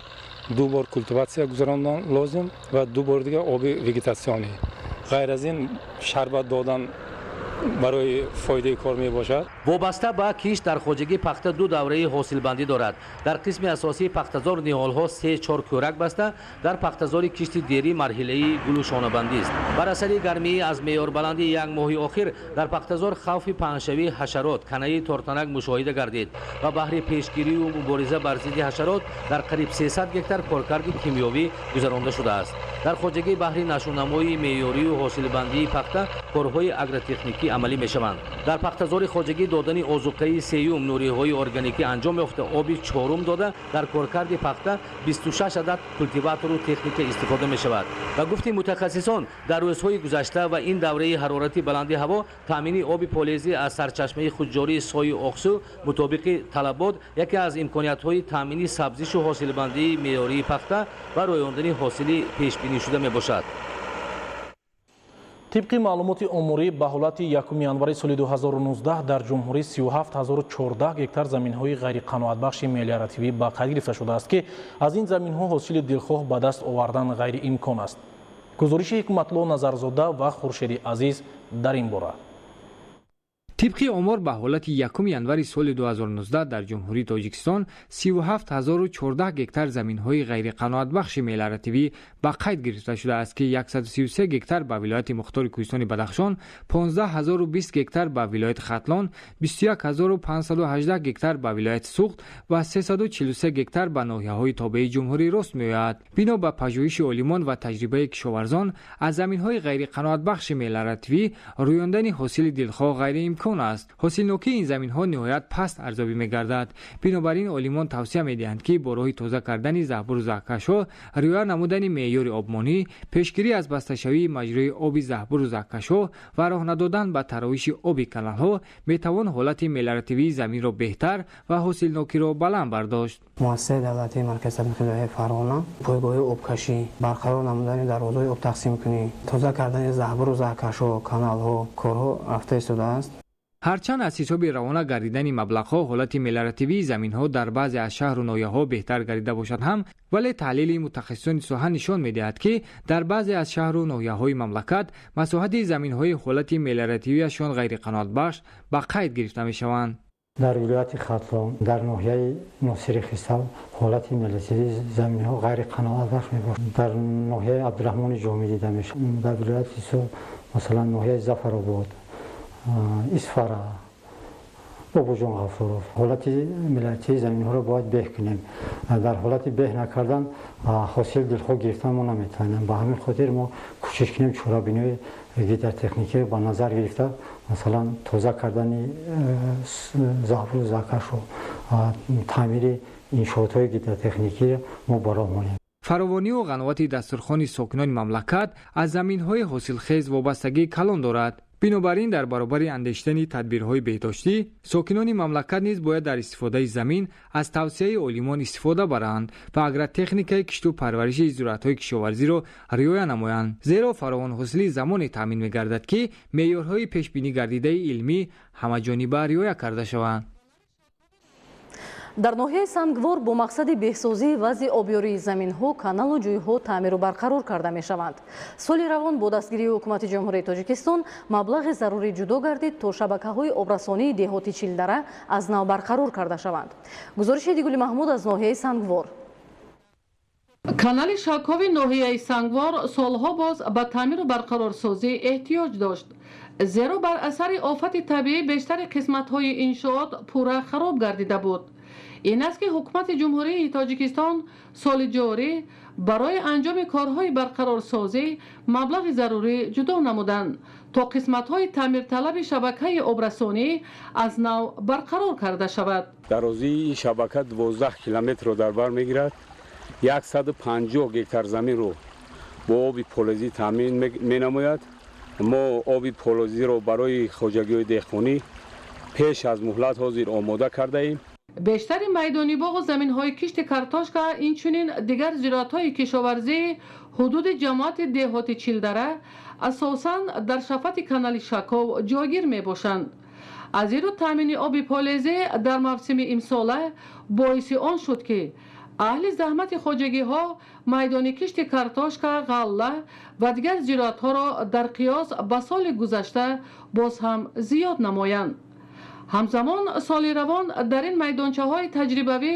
[SPEAKER 23] 2 бор культиватсия гузарондан лозим ва 2 бори дигар оби вегетатсионӣ. Ғайр аз ин шарбат додан барои фоидаи кор мебошад.
[SPEAKER 22] Вобаста ба кишт дар хоҷагии пахта 2 давраи ҳосилбандӣ дорад. Дар қисми асосии пахтазор ниҳолҳо 3-4 кӯрак баста, дар пахтазори кишти дерӣ марҳилаи гулу шонабандист. Бар асари гармии аз меъёрбаландии як моҳи охир дар пахтазор хавфи паҳншавии ҳашарот, канаи тортанак мушоҳида гардид ва баҳри пешгирию мубориза бар зидди ҳашарот дар қариб 300 гектар коркарди кимиёвӣ гузаронда шудааст. Дар хоҷагӣ баҳри нашъунамои меъёрию ҳосилбандии пахта корҳои агротехникӣ амалӣ мешаванд. Дар пахтазори хоҷагӣ додани озуқаи сеюм нуриҳои органикӣ анҷом ёфта, оби чорум дода, дар коркарди пахта 26 адад култиватору техника истифода мешавад. Ба гуфти мутахассисон, дар рӯзҳои гузашта ва ин давраи ҳарорати баланди ҳаво таъмини оби полезӣ аз сарчашмаи худҷории сои Оқсу мутобиқи талабот яке аз имкониятҳои таъмини сабзишу ҳосилбандии меъёрии пахта ва рӯёндани ҳосили пешбинишуда мебошад.
[SPEAKER 2] Тибқи маълумоти оморӣ ба ҳолати 1 январи соли 2019 дар ҷумҳурӣ 37014 гектар заминҳои ғайриқаноатбахши мелиоративӣ ба қайд гирифта шудааст, ки аз ин заминҳо ҳосили дилхоҳ ба даст овардан ғайриимкон аст. Гузориши Ҳикматло Назарзода ва Хуршеди Азиз дар ин бора.
[SPEAKER 24] Тибқи омор ба ҳолати 1 январи соли 2019 дар Ҷумҳурии Тоҷикистон 37014 гектар заминҳои ғайриқаноатбахши мелиоративӣ ба қайд гирифта шудааст, ки 133 гектар ба вилояти Мухтори Кӯҳистони Бадахшон, 15020 гектар ба вилояти Хатлон, 21518 гектар ба вилояти Суғд ва 343 гектар ба ноҳияҳои тобеи ҷумҳурӣ рост меояд. Бино ба пажӯҳиши олимон ва таҷрибаи кишоварзон, аз заминҳои ғайриқаноатбахши мелиоративӣ рӯёндани ҳосили дилхоҳ ғайриимкон имкон аст. Ҳосилнокии ин заминҳо ниҳоят паст арзёбӣ мегардад. Бинобар ин олимон тавсия медиҳанд, ки бо роҳи тоза кардани заҳбуру заҳкашҳо, риоя намудани меъёри обмонӣ, пешгирӣ аз басташавии маҷрои оби заҳбуру заҳкашҳо ва роҳ надодан ба таровиши оби каналҳо метавон ҳолати мелиоративии заминро беҳтар ва ҳосилнокиро баланд бардошт.
[SPEAKER 3] Муассисаи давлатии маркази тадқиқоти Фарғона пойгоҳи обкашӣ, барқарор намудани дарвозаҳои обтақсимкунӣ, тоза кардани заҳбуру заҳкашҳо, каналҳо, корҳо рафта истодааст.
[SPEAKER 24] Ҳарчанд аз ҳисоби равона гардидани маблағҳо ҳолати мелиоративии заминҳо дар баъзе аз шаҳру ноҳияҳо беҳтар гардида бошад ҳам, вале таҳлили мутахассисони соҳа нишон медиҳад, ки дар баъзе аз шаҳру ноҳияҳои мамлакат масоҳати заминҳои ҳолати мелиоративиашон ғайриқаноатбахш ба қайд гирифта мешаванд.
[SPEAKER 5] Дар вилояти Хатлон, дар ноҳияи Носири Хисрав ҳолати мелиоративии заминҳо ғайриқаноатбахш мебошад. Дар ноҳияи Абдураҳмони Ҷомӣ дида мешавад. Дар вилояти Суғд, масалан, ноҳияи Зафаробод, Исфара, Бобоҷон Ғафуров ҳолати мелиоративии заминҳоро бояд беҳ кунем. Дар ҳолати беҳ накардан ҳосили дилхоҳ гирифтан мо наметавонем. Ба ҳамин хотир мо кӯшиш кунем чорабиниҳои гидротехникиро ба назар гирифта, масалан, тоза кардани заҳбуру заҳкашҳо, таъмири иншоотҳои гидротехникиро мо ба роҳ монем.
[SPEAKER 24] Фаровонию ғановати дастурхони сокинони мамлакат аз заминҳои ҳосилхез вобастагии калон дорад. Бинобар ин дар баробари андешидани тадбирҳои беҳдоштӣ, сокинони мамлакат низ бояд дар истифодаи замин аз тавсияи олимон истифода баранд ва агротехникаи кишту парвариши зироатҳои кишоварзиро риоя намоянд, зеро фаровонҳосилӣ замоне таъмин мегардад, ки меъёрҳои пешбинӣ гардидаи илмӣ ҳамаҷониба риоя карда шаванд.
[SPEAKER 1] Дар ноҳияи Сангвор бо мақсади беҳсозии вазъи обёрии заминҳо, каналу ҷӯйҳо таъмиру барқарор карда мешаванд. Соли равон бо дастгирии ҳукумати Ҷумҳурии Тоҷикистон маблағи зарурӣ ҷудо гардид, то шабакаҳои обрасонии деҳоти Чилдара аз нав барқарор карда шаванд. Гузориши Дигули Маҳмуд аз ноҳияи Сангвор.
[SPEAKER 6] Канали Шакови ноҳияи Сангвор солҳо боз ба таъмиру барқарорсозӣ эҳтиёҷ дошт, зеро бар асари офати табиӣ бештари қисматҳои иншоот пурра хароб гардида буд. Ин аст, ки ҳукумати Ҷумҳурии Тоҷикистон соли ҷорӣ барои анҷоми корҳои барқарорсозӣ маблағи зарурӣ ҷудо намуданд, то қисматҳои таъмирталаби шабакаи обрасонӣ аз нав барқарор карда шавад.
[SPEAKER 7] Дарозии ин шабака 12 километрро дар бар мегирад. 150 гектар заминро бо оби полезӣ таъмин менамояд. Мо оби полезиро барои хоҷагиҳои деҳқонӣ пеш аз муҳлат ҳозир омода кардаем.
[SPEAKER 6] Бештари майдони боғу заминҳои кишти картошка, инчунин дигар зироатҳои кишоварзии ҳудуди ҷамоати деҳоти Чилдара асосан дар шафати канали Шаков ҷойгир мебошанд. Аз ин рӯ таъмини оби полезӣ дар мавсими имсола боиси он шуд, ки аҳли заҳмати хоҷагиҳо майдони кишти картошка, ғалла ва дигар зироатҳоро дар қиёс ба соли гузашта боз ҳам зиёд намоянд. Ҳамзамон соли равон дар ин майдончаҳои таҷрибавӣ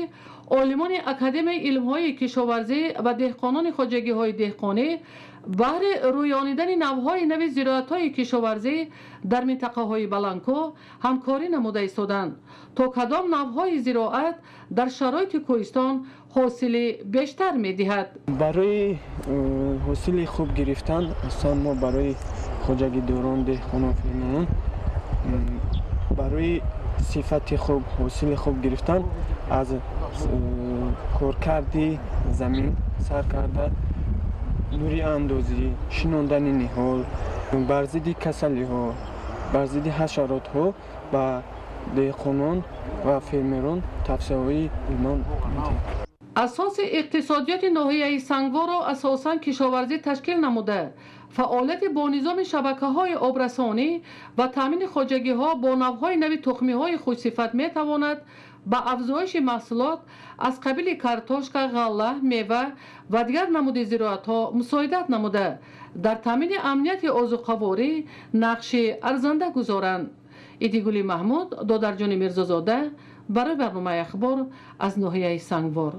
[SPEAKER 6] олимони Академияи илмҳои кишоварзӣ ва деҳқонони хоҷагиҳои деҳқонӣ баҳри рӯёнидани навъҳои нави зироатҳои кишоварзӣ дар минтақаҳои баландкӯҳ ҳамкорӣ намуда истоданд, то кадом навъҳои зироат дар шароити кӯҳистон ҳосили бештар медиҳад.
[SPEAKER 25] Барои ҳосили хуб гирифтан, асосан мо барои хоҷагидорон, деҳқонон, фермерон барои сифати хуб, ҳосили хуб гирифтан аз коркарди замин сар карда, нуриандозӣ, шинондани ниҳол, бар зидди касалиҳо, бар зидди ҳашаротҳо ба деҳқонон ва фермерон тавсияҳои илман медиҳем.
[SPEAKER 6] Асоси иқтисодиёти ноҳияи Сангворро асосан кишоварзӣ ташкил намуда, фаъолияти бо низоми шабакаҳои обрасонӣ ва таъмини хоҷагиҳо бо навъҳои нави тухмиҳои хушсифат метавонад ба афзоиши маҳсулот аз қабили картошка, ғалла, мева ва дигар намуди зироатҳо мусоидат намуда, дар таъмини амнияти озуқаворӣ нақши арзанда гузоранд. Идигули Маҳмуд, Додарҷони Мирзозода барои барномаи Ахбор аз ноҳияи Сангвор.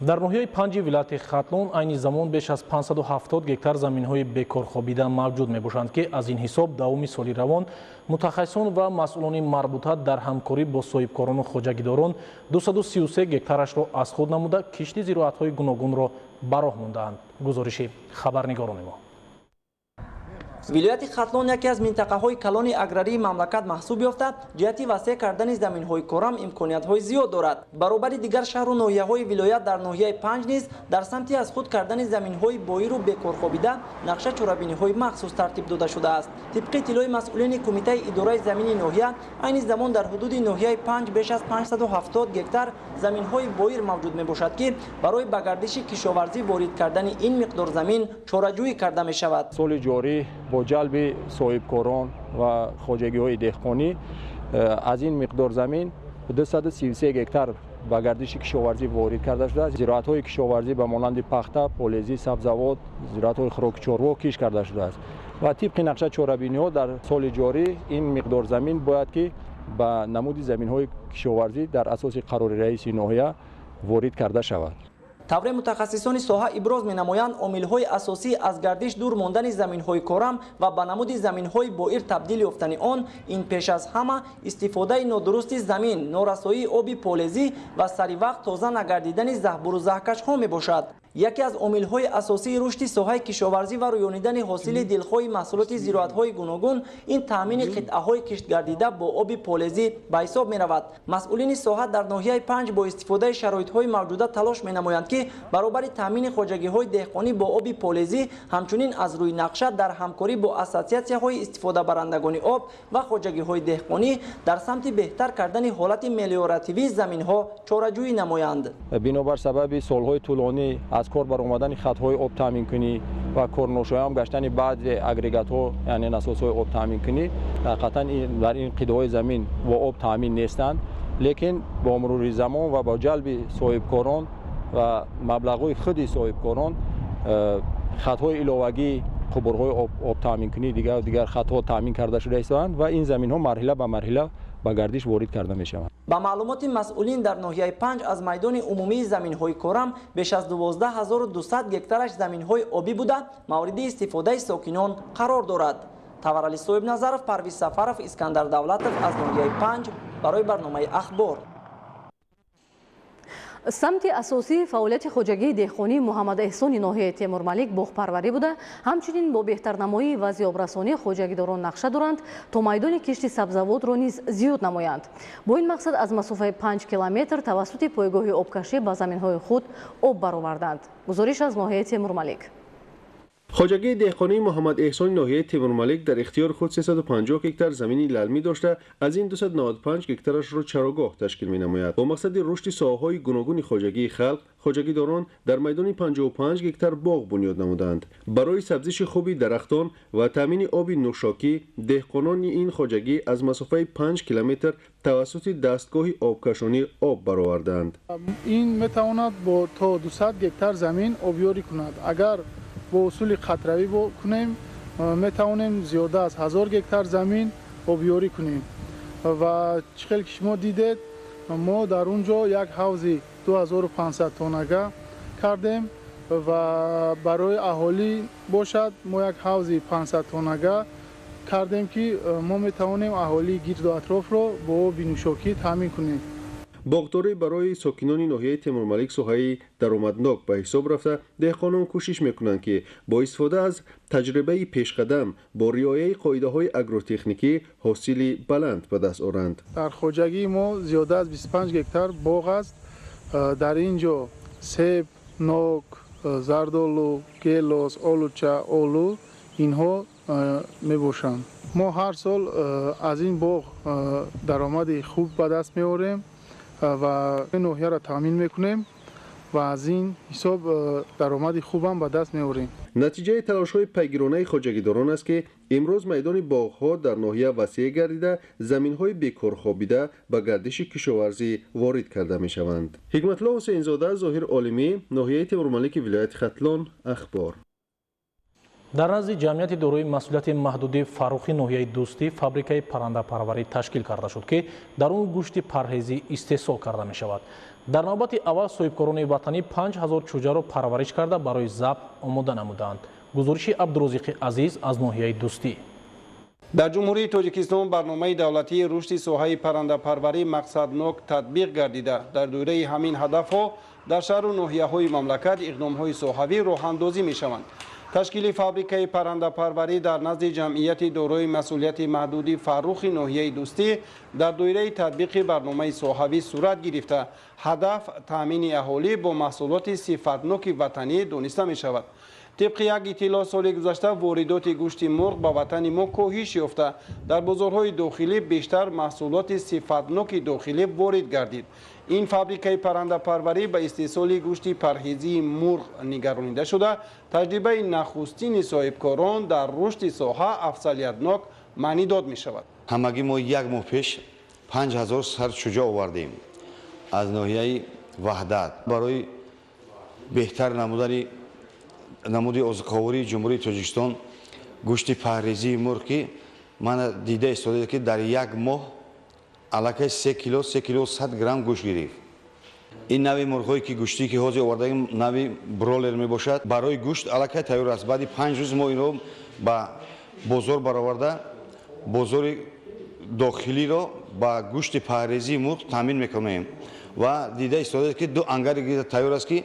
[SPEAKER 2] Дар ноҳияи Панҷи вилояти Хатлон айни замон беш аз 570 гектар заминҳои бекорхобида мавҷуд мебошанд, ки аз ин ҳисоб давоми соли равон мутахассисон ва масъулони марбута дар ҳамкорӣ бо соҳибкорону хоҷагидорон 233 гектарашро аз худ намуда, кишти зироатҳои гуногунро ба роҳ мондаанд. Гузориши хабарнигорони мо.
[SPEAKER 8] Вилояти Хатлон яке аз минтақаҳои калони аграрии мамлакат маҳсуб ёфта, ҷиҳати васеъ кардани заминҳои корам имкониятҳои зиёд дорад. Баробари дигар шаҳру ноҳияҳои вилоят дар ноҳияи Панҷ низ дар самти аз худ кардани заминҳои боиру бекорхобида нақша чорабиниҳои махсус тартиб дода шудааст. Тибқи иттилои масъулини кумитаи идораи замини ноҳия, айни замон дар ҳудуди ноҳияи Панҷ беш аз 570 гектар заминҳои боир мавҷуд мебошад, ки барои ба гардиши кишоварзӣ ворид кардани ин миқдор замин чораҷӯӣ карда мешавад.
[SPEAKER 9] Соли ҷорӣ бо ҷалби соҳибкорон ва хоҷагиҳои деҳқонӣ аз ин миқдор замин 233 гектар ба гардиши кишоварзӣ ворид карда шудааст. Зироатҳои кишоварзӣ ба монанди пахта, полезӣ, сабзавот, зироатҳои хӯроки чорво кишт карда шудааст ва тибқи нақша чорабиниҳо дар соли ҷорӣ ин миқдор замин бояд ки ба намуди заминҳои кишоварзӣ дар асоси қарори раиси ноҳия ворид карда шавад.
[SPEAKER 8] Тавре мутахассисони соҳа иброз менамоянд, омилҳои асосӣ аз гардиш дур мондани заминҳои корам ва ба намуди заминҳои боир табдил ёфтани он ин пеш аз ҳама истифодаи нодурусти замин, норасоии оби полезӣ ва сари вақт тоза нагардидани заҳбуру заҳкашҳо мебошад. Яке аз омилҳои асосии рушди соҳаи кишоварзӣ ва рӯёнидани ҳосили дилхоҳи маҳсулоти зироатҳои гуногун ин таъмини қитъаҳои киштгардида бо оби полезӣ ба ҳисоб меравад. Масъулини соҳа дар ноҳияи Панҷ бо истифодаи шароитҳои мавҷуда талош менамоянд, ки баробари таъмини хоҷагиҳои деҳқонӣ бо оби полезӣ ҳамчунин аз рӯи нақша дар ҳамкорӣ бо ассотсиатсияҳои истифодабарандагони об ва хоҷагиҳои деҳқонӣ дар самти беҳтар кардани ҳолати мелиоративии заминҳо чораҷӯӣ намоянд.
[SPEAKER 9] Бинобар сабаби солҳои тӯлонӣ аз кор баромадани хатҳои обтаъминкунӣ ва корношоям гаштани баъзе агрегатҳо, яъне насосҳои обтаъминкунӣ, ҳақиқатан дар ин қитъаҳои замин бо об таъмин нестанд. Лекин бо мурури замон ва бо ҷалби соҳибкорон ва маблағҳои худи соҳибкорон хатҳои иловагӣ, қубурҳои обтаъминкунӣ, дигар хатҳо таъмин карда шуда истодаанд ва ин заминҳо марҳила ба марҳила ба гардиш ворид карда мешаванд.
[SPEAKER 8] Ба маълумоти масъулин дар ноҳияи Панҷ аз майдони умумии заминҳои корам беш аз 12200 гектараш заминҳои обӣ буда, мавриди истифодаи сокинон қарор дорад. Таварали Соҳибназаров, Парвиз Сафаров, Искандар Давлатов аз ноҳияи Панҷ барои барномаи Ахбор.
[SPEAKER 1] Самти асосии фаъолияти хоҷагии деҳқонии Муҳаммад Эҳсони ноҳияи Темурмалик боғпарварӣ буда, ҳамчунин бо беҳтарнамоии вазъи обрасонӣ хоҷагидорон нақша доранд то майдони кишти сабзавотро низ зиёд намоянд. Бо ин мақсад аз масофаи 5 километр тавассути пойгоҳи обкашӣ ба заминҳои худ об бароварданд. Гузориш аз ноҳияи Темурмалик.
[SPEAKER 15] Хоҷагии деҳқонии Муҳаммад Эҳсони ноҳияи Темурмалик дар ихтиёри худ 350 гектар замини лалмӣ дошта, аз ин 295 гектарашро чарогоҳ ташкил менамояд. Бо мақсади рушди соҳаҳои гуногуни хоҷагии халқ, хоҷагидорон дар майдони 55 гектар боғ бунёд намуданд. Барои сабзиши хуби дарахтон ва таъмини оби нӯшокӣ деҳқонони ин хоҷагӣ аз масофаи 5 километр тавассути дастгоҳи обкашонӣ об бароварданд.
[SPEAKER 10] Ин метавонад бо то 200 гектар замин обёрӣ кунад. Агар бо усули қатравӣ кунем, метавонем зиёда аз 1000 гектар замин обёрӣ кунем. Ва чӣ хел ки шумо дидед, мо дар он ҷо як ҳавзи 2500 тоннага кардем ва барои аҳолӣ бошад мо як ҳавзи 500 тоннага кардем, ки мо метавонем аҳолии гирду атрофро бо оби нӯшокӣ таъмин кунем.
[SPEAKER 15] Боғдорӣ барои сокинони ноҳияи Темурмалик соҳаи даромаднок ба ҳисоб рафта, деҳқонон кӯшиш мекунанд, ки бо истифода аз таҷрибаи пешқадам бо риояи қоидаҳои агротехникӣ ҳосили баланд ба даст оранд.
[SPEAKER 10] Дар хоҷагии мо зиёда аз 25 гектар боғ аст. Дар ин ҷо себ, нок, зардолу, гелос, олуча, олу инҳо мебошанд. Мо ҳар сол аз ин боғ даромади хуб ба даст меорем ва ноҳияро таъмин мекунем ва аз ин ҳисоб даромади хубам ба даст меорем.
[SPEAKER 15] Натиҷаи талошҳои пайгиронаи хоҷагидорон аст, ки имрӯз майдони боғҳо дар ноҳия васеъ гардида, заминҳои бекорхобида ба гардиши кишоварзӣ ворид карда мешаванд. Ҳикматулло Ҳусейнзода, Зоҳир Олимӣ, ноҳияи Темурмалики вилояти Хатлон, Ахбор.
[SPEAKER 2] Дар назди ҷамъияти дорои масъулияти маҳдуди Фаррухи ноҳияи Дӯстӣ фабрикаи паррандапарварӣ ташкил карда шуд, ки дар он гӯшти парҳезӣ истеҳсол карда мешавад. Дар навбати аввал соҳибкорони ватанӣ 5000 чӯҷаро парвариш карда барои забҳ омода намуданд. Гузориши Абдурозиқи Азиз аз ноҳияи Дӯстӣ.
[SPEAKER 11] Дар Ҷумҳурии Тоҷикистон барномаи давлатии рушди соҳаи паррандапарварӣ мақсаднок татбиқ гардида, дар доираи ҳамин ҳадафҳо дар шаҳру ноҳияҳои мамлакат иқдомҳои соҳавӣ роҳандозӣ мешаванд. Ташкили фабрикаи паррандапарварӣ дар назди ҷамъияти дорои масъулияти маҳдуди Фаррухи ноҳияи Дӯстӣ дар доираи татбиқи барномаи соҳавӣ сурат гирифта, ҳадаф таъмини аҳолӣ бо маҳсулоти сифатноки ватанӣ дониста мешавад. Тибқи як иттилоъ, соли гузашта воридоти гӯшти мурғ ба ватани мо коҳиш ёфта, дар бозорҳои дохилӣ бештар маҳсулоти сифатноки дохилӣ ворид гардид. Ин фабрикаи паррандапарварӣ ба истеҳсоли гӯшти парҳезии мурғ нигаронида шуда, таҷрибаи нахустини соҳибкорон дар рушди соҳа афзалиятнок маънидод мешавад.
[SPEAKER 12] Ҳамагӣ мо як моҳ пеш 5000 сар чӯҷа овардем аз ноҳияи Ваҳдат барои беҳтар намудани намуди озуқавории Ҷумҳурии Тоҷикистон гӯшти парҳезии мурғ, ки мана дида истодаед, ки дар як моҳ аллакай 3 кило, 3 кило 100 грамм гӯшт гирифт. Ин нави мурғҳое ки гӯштӣ ки ҳозир овардаем, нави бролер мебошад, барои гӯшт аллакай тайёр аст. Баъди 5 рӯз мо инро ба бозор бароварда, бозори дохилиро ба гӯшти парҳезии мурғ таъмин мекунем ва дида истодаед, ки ду ангари тайёр аст, ки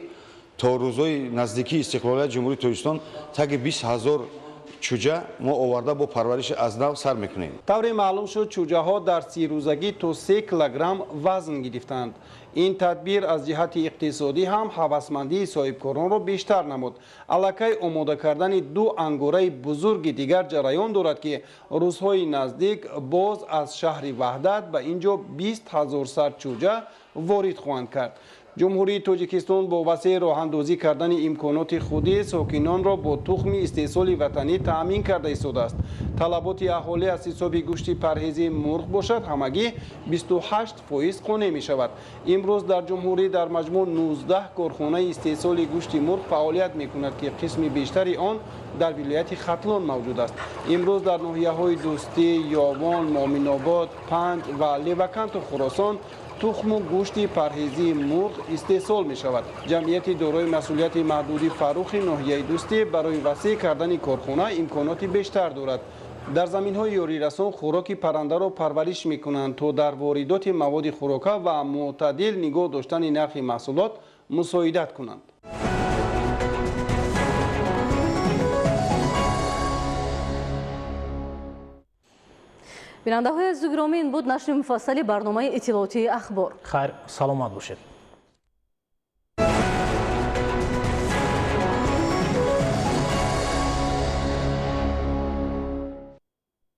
[SPEAKER 12] то рӯзҳои наздикии истиқлолияти Ҷумҳурии Тоҷикистон таги 20 ҳазор чӯҷа мо оварда бо парвариши аз нав сар мекунем.
[SPEAKER 11] Тавре маълум шуд, чӯҷаҳо дар 30 рӯзагӣ то 3 килограмм вазн гирифтанд. Ин тадбир аз ҷиҳати иқтисодӣ ҳам ҳавасмандии соҳибкоронро бештар намуд. Аллакай омода кардани ду ангораи бузурги дигар ҷараён дорад, ки рӯзҳои наздик боз аз шаҳри Ваҳдат ба ин ҷо 20 ҳазор сар чӯҷа ворид хоҳанд кард. Ҷумҳурии Тоҷикистон бо васеъ роҳандозӣ кардани имконоти худӣ сокинонро бо тухми истеҳсоли ватанӣ таъмин карда истодааст. Талаботи аҳолӣ аз ҳисоби гӯшти парҳезии мурғ бошад, ҳамагӣ 28% қонеъ мешавад. Имрӯз дар ҷумҳурӣ дар маҷмӯъ 19 корхонаи истеҳсоли гӯшти мурғ фаъолият мекунад, ки қисми бештари он дар вилояти Хатлон мавҷуд аст. Имрӯз дар ноҳияҳои Дӯстӣ, Ёвон, Моминобод, Панҷ ва Леваканту Хуросон тухму гӯшти парҳезии мурғ истеҳсол мешавад. Ҷамъияти дорои масъулияти маҳдуди Фаррухи ноҳияи Дӯстӣ барои васеъ кардани корхона имконоти бештар дорад. Дар заминҳои ёрирасон хӯроки паррандаро парвариш мекунанд, то дар воридоти маводи хӯрока ва мӯътадил нигоҳ доштани нархи маҳсулот мусоидат кунанд.
[SPEAKER 1] Бинандаҳои азизу гиромӣ, ин буд нашри муфассали барномаи иттилоотии Ахбор.
[SPEAKER 2] Хайр, саломат бошед.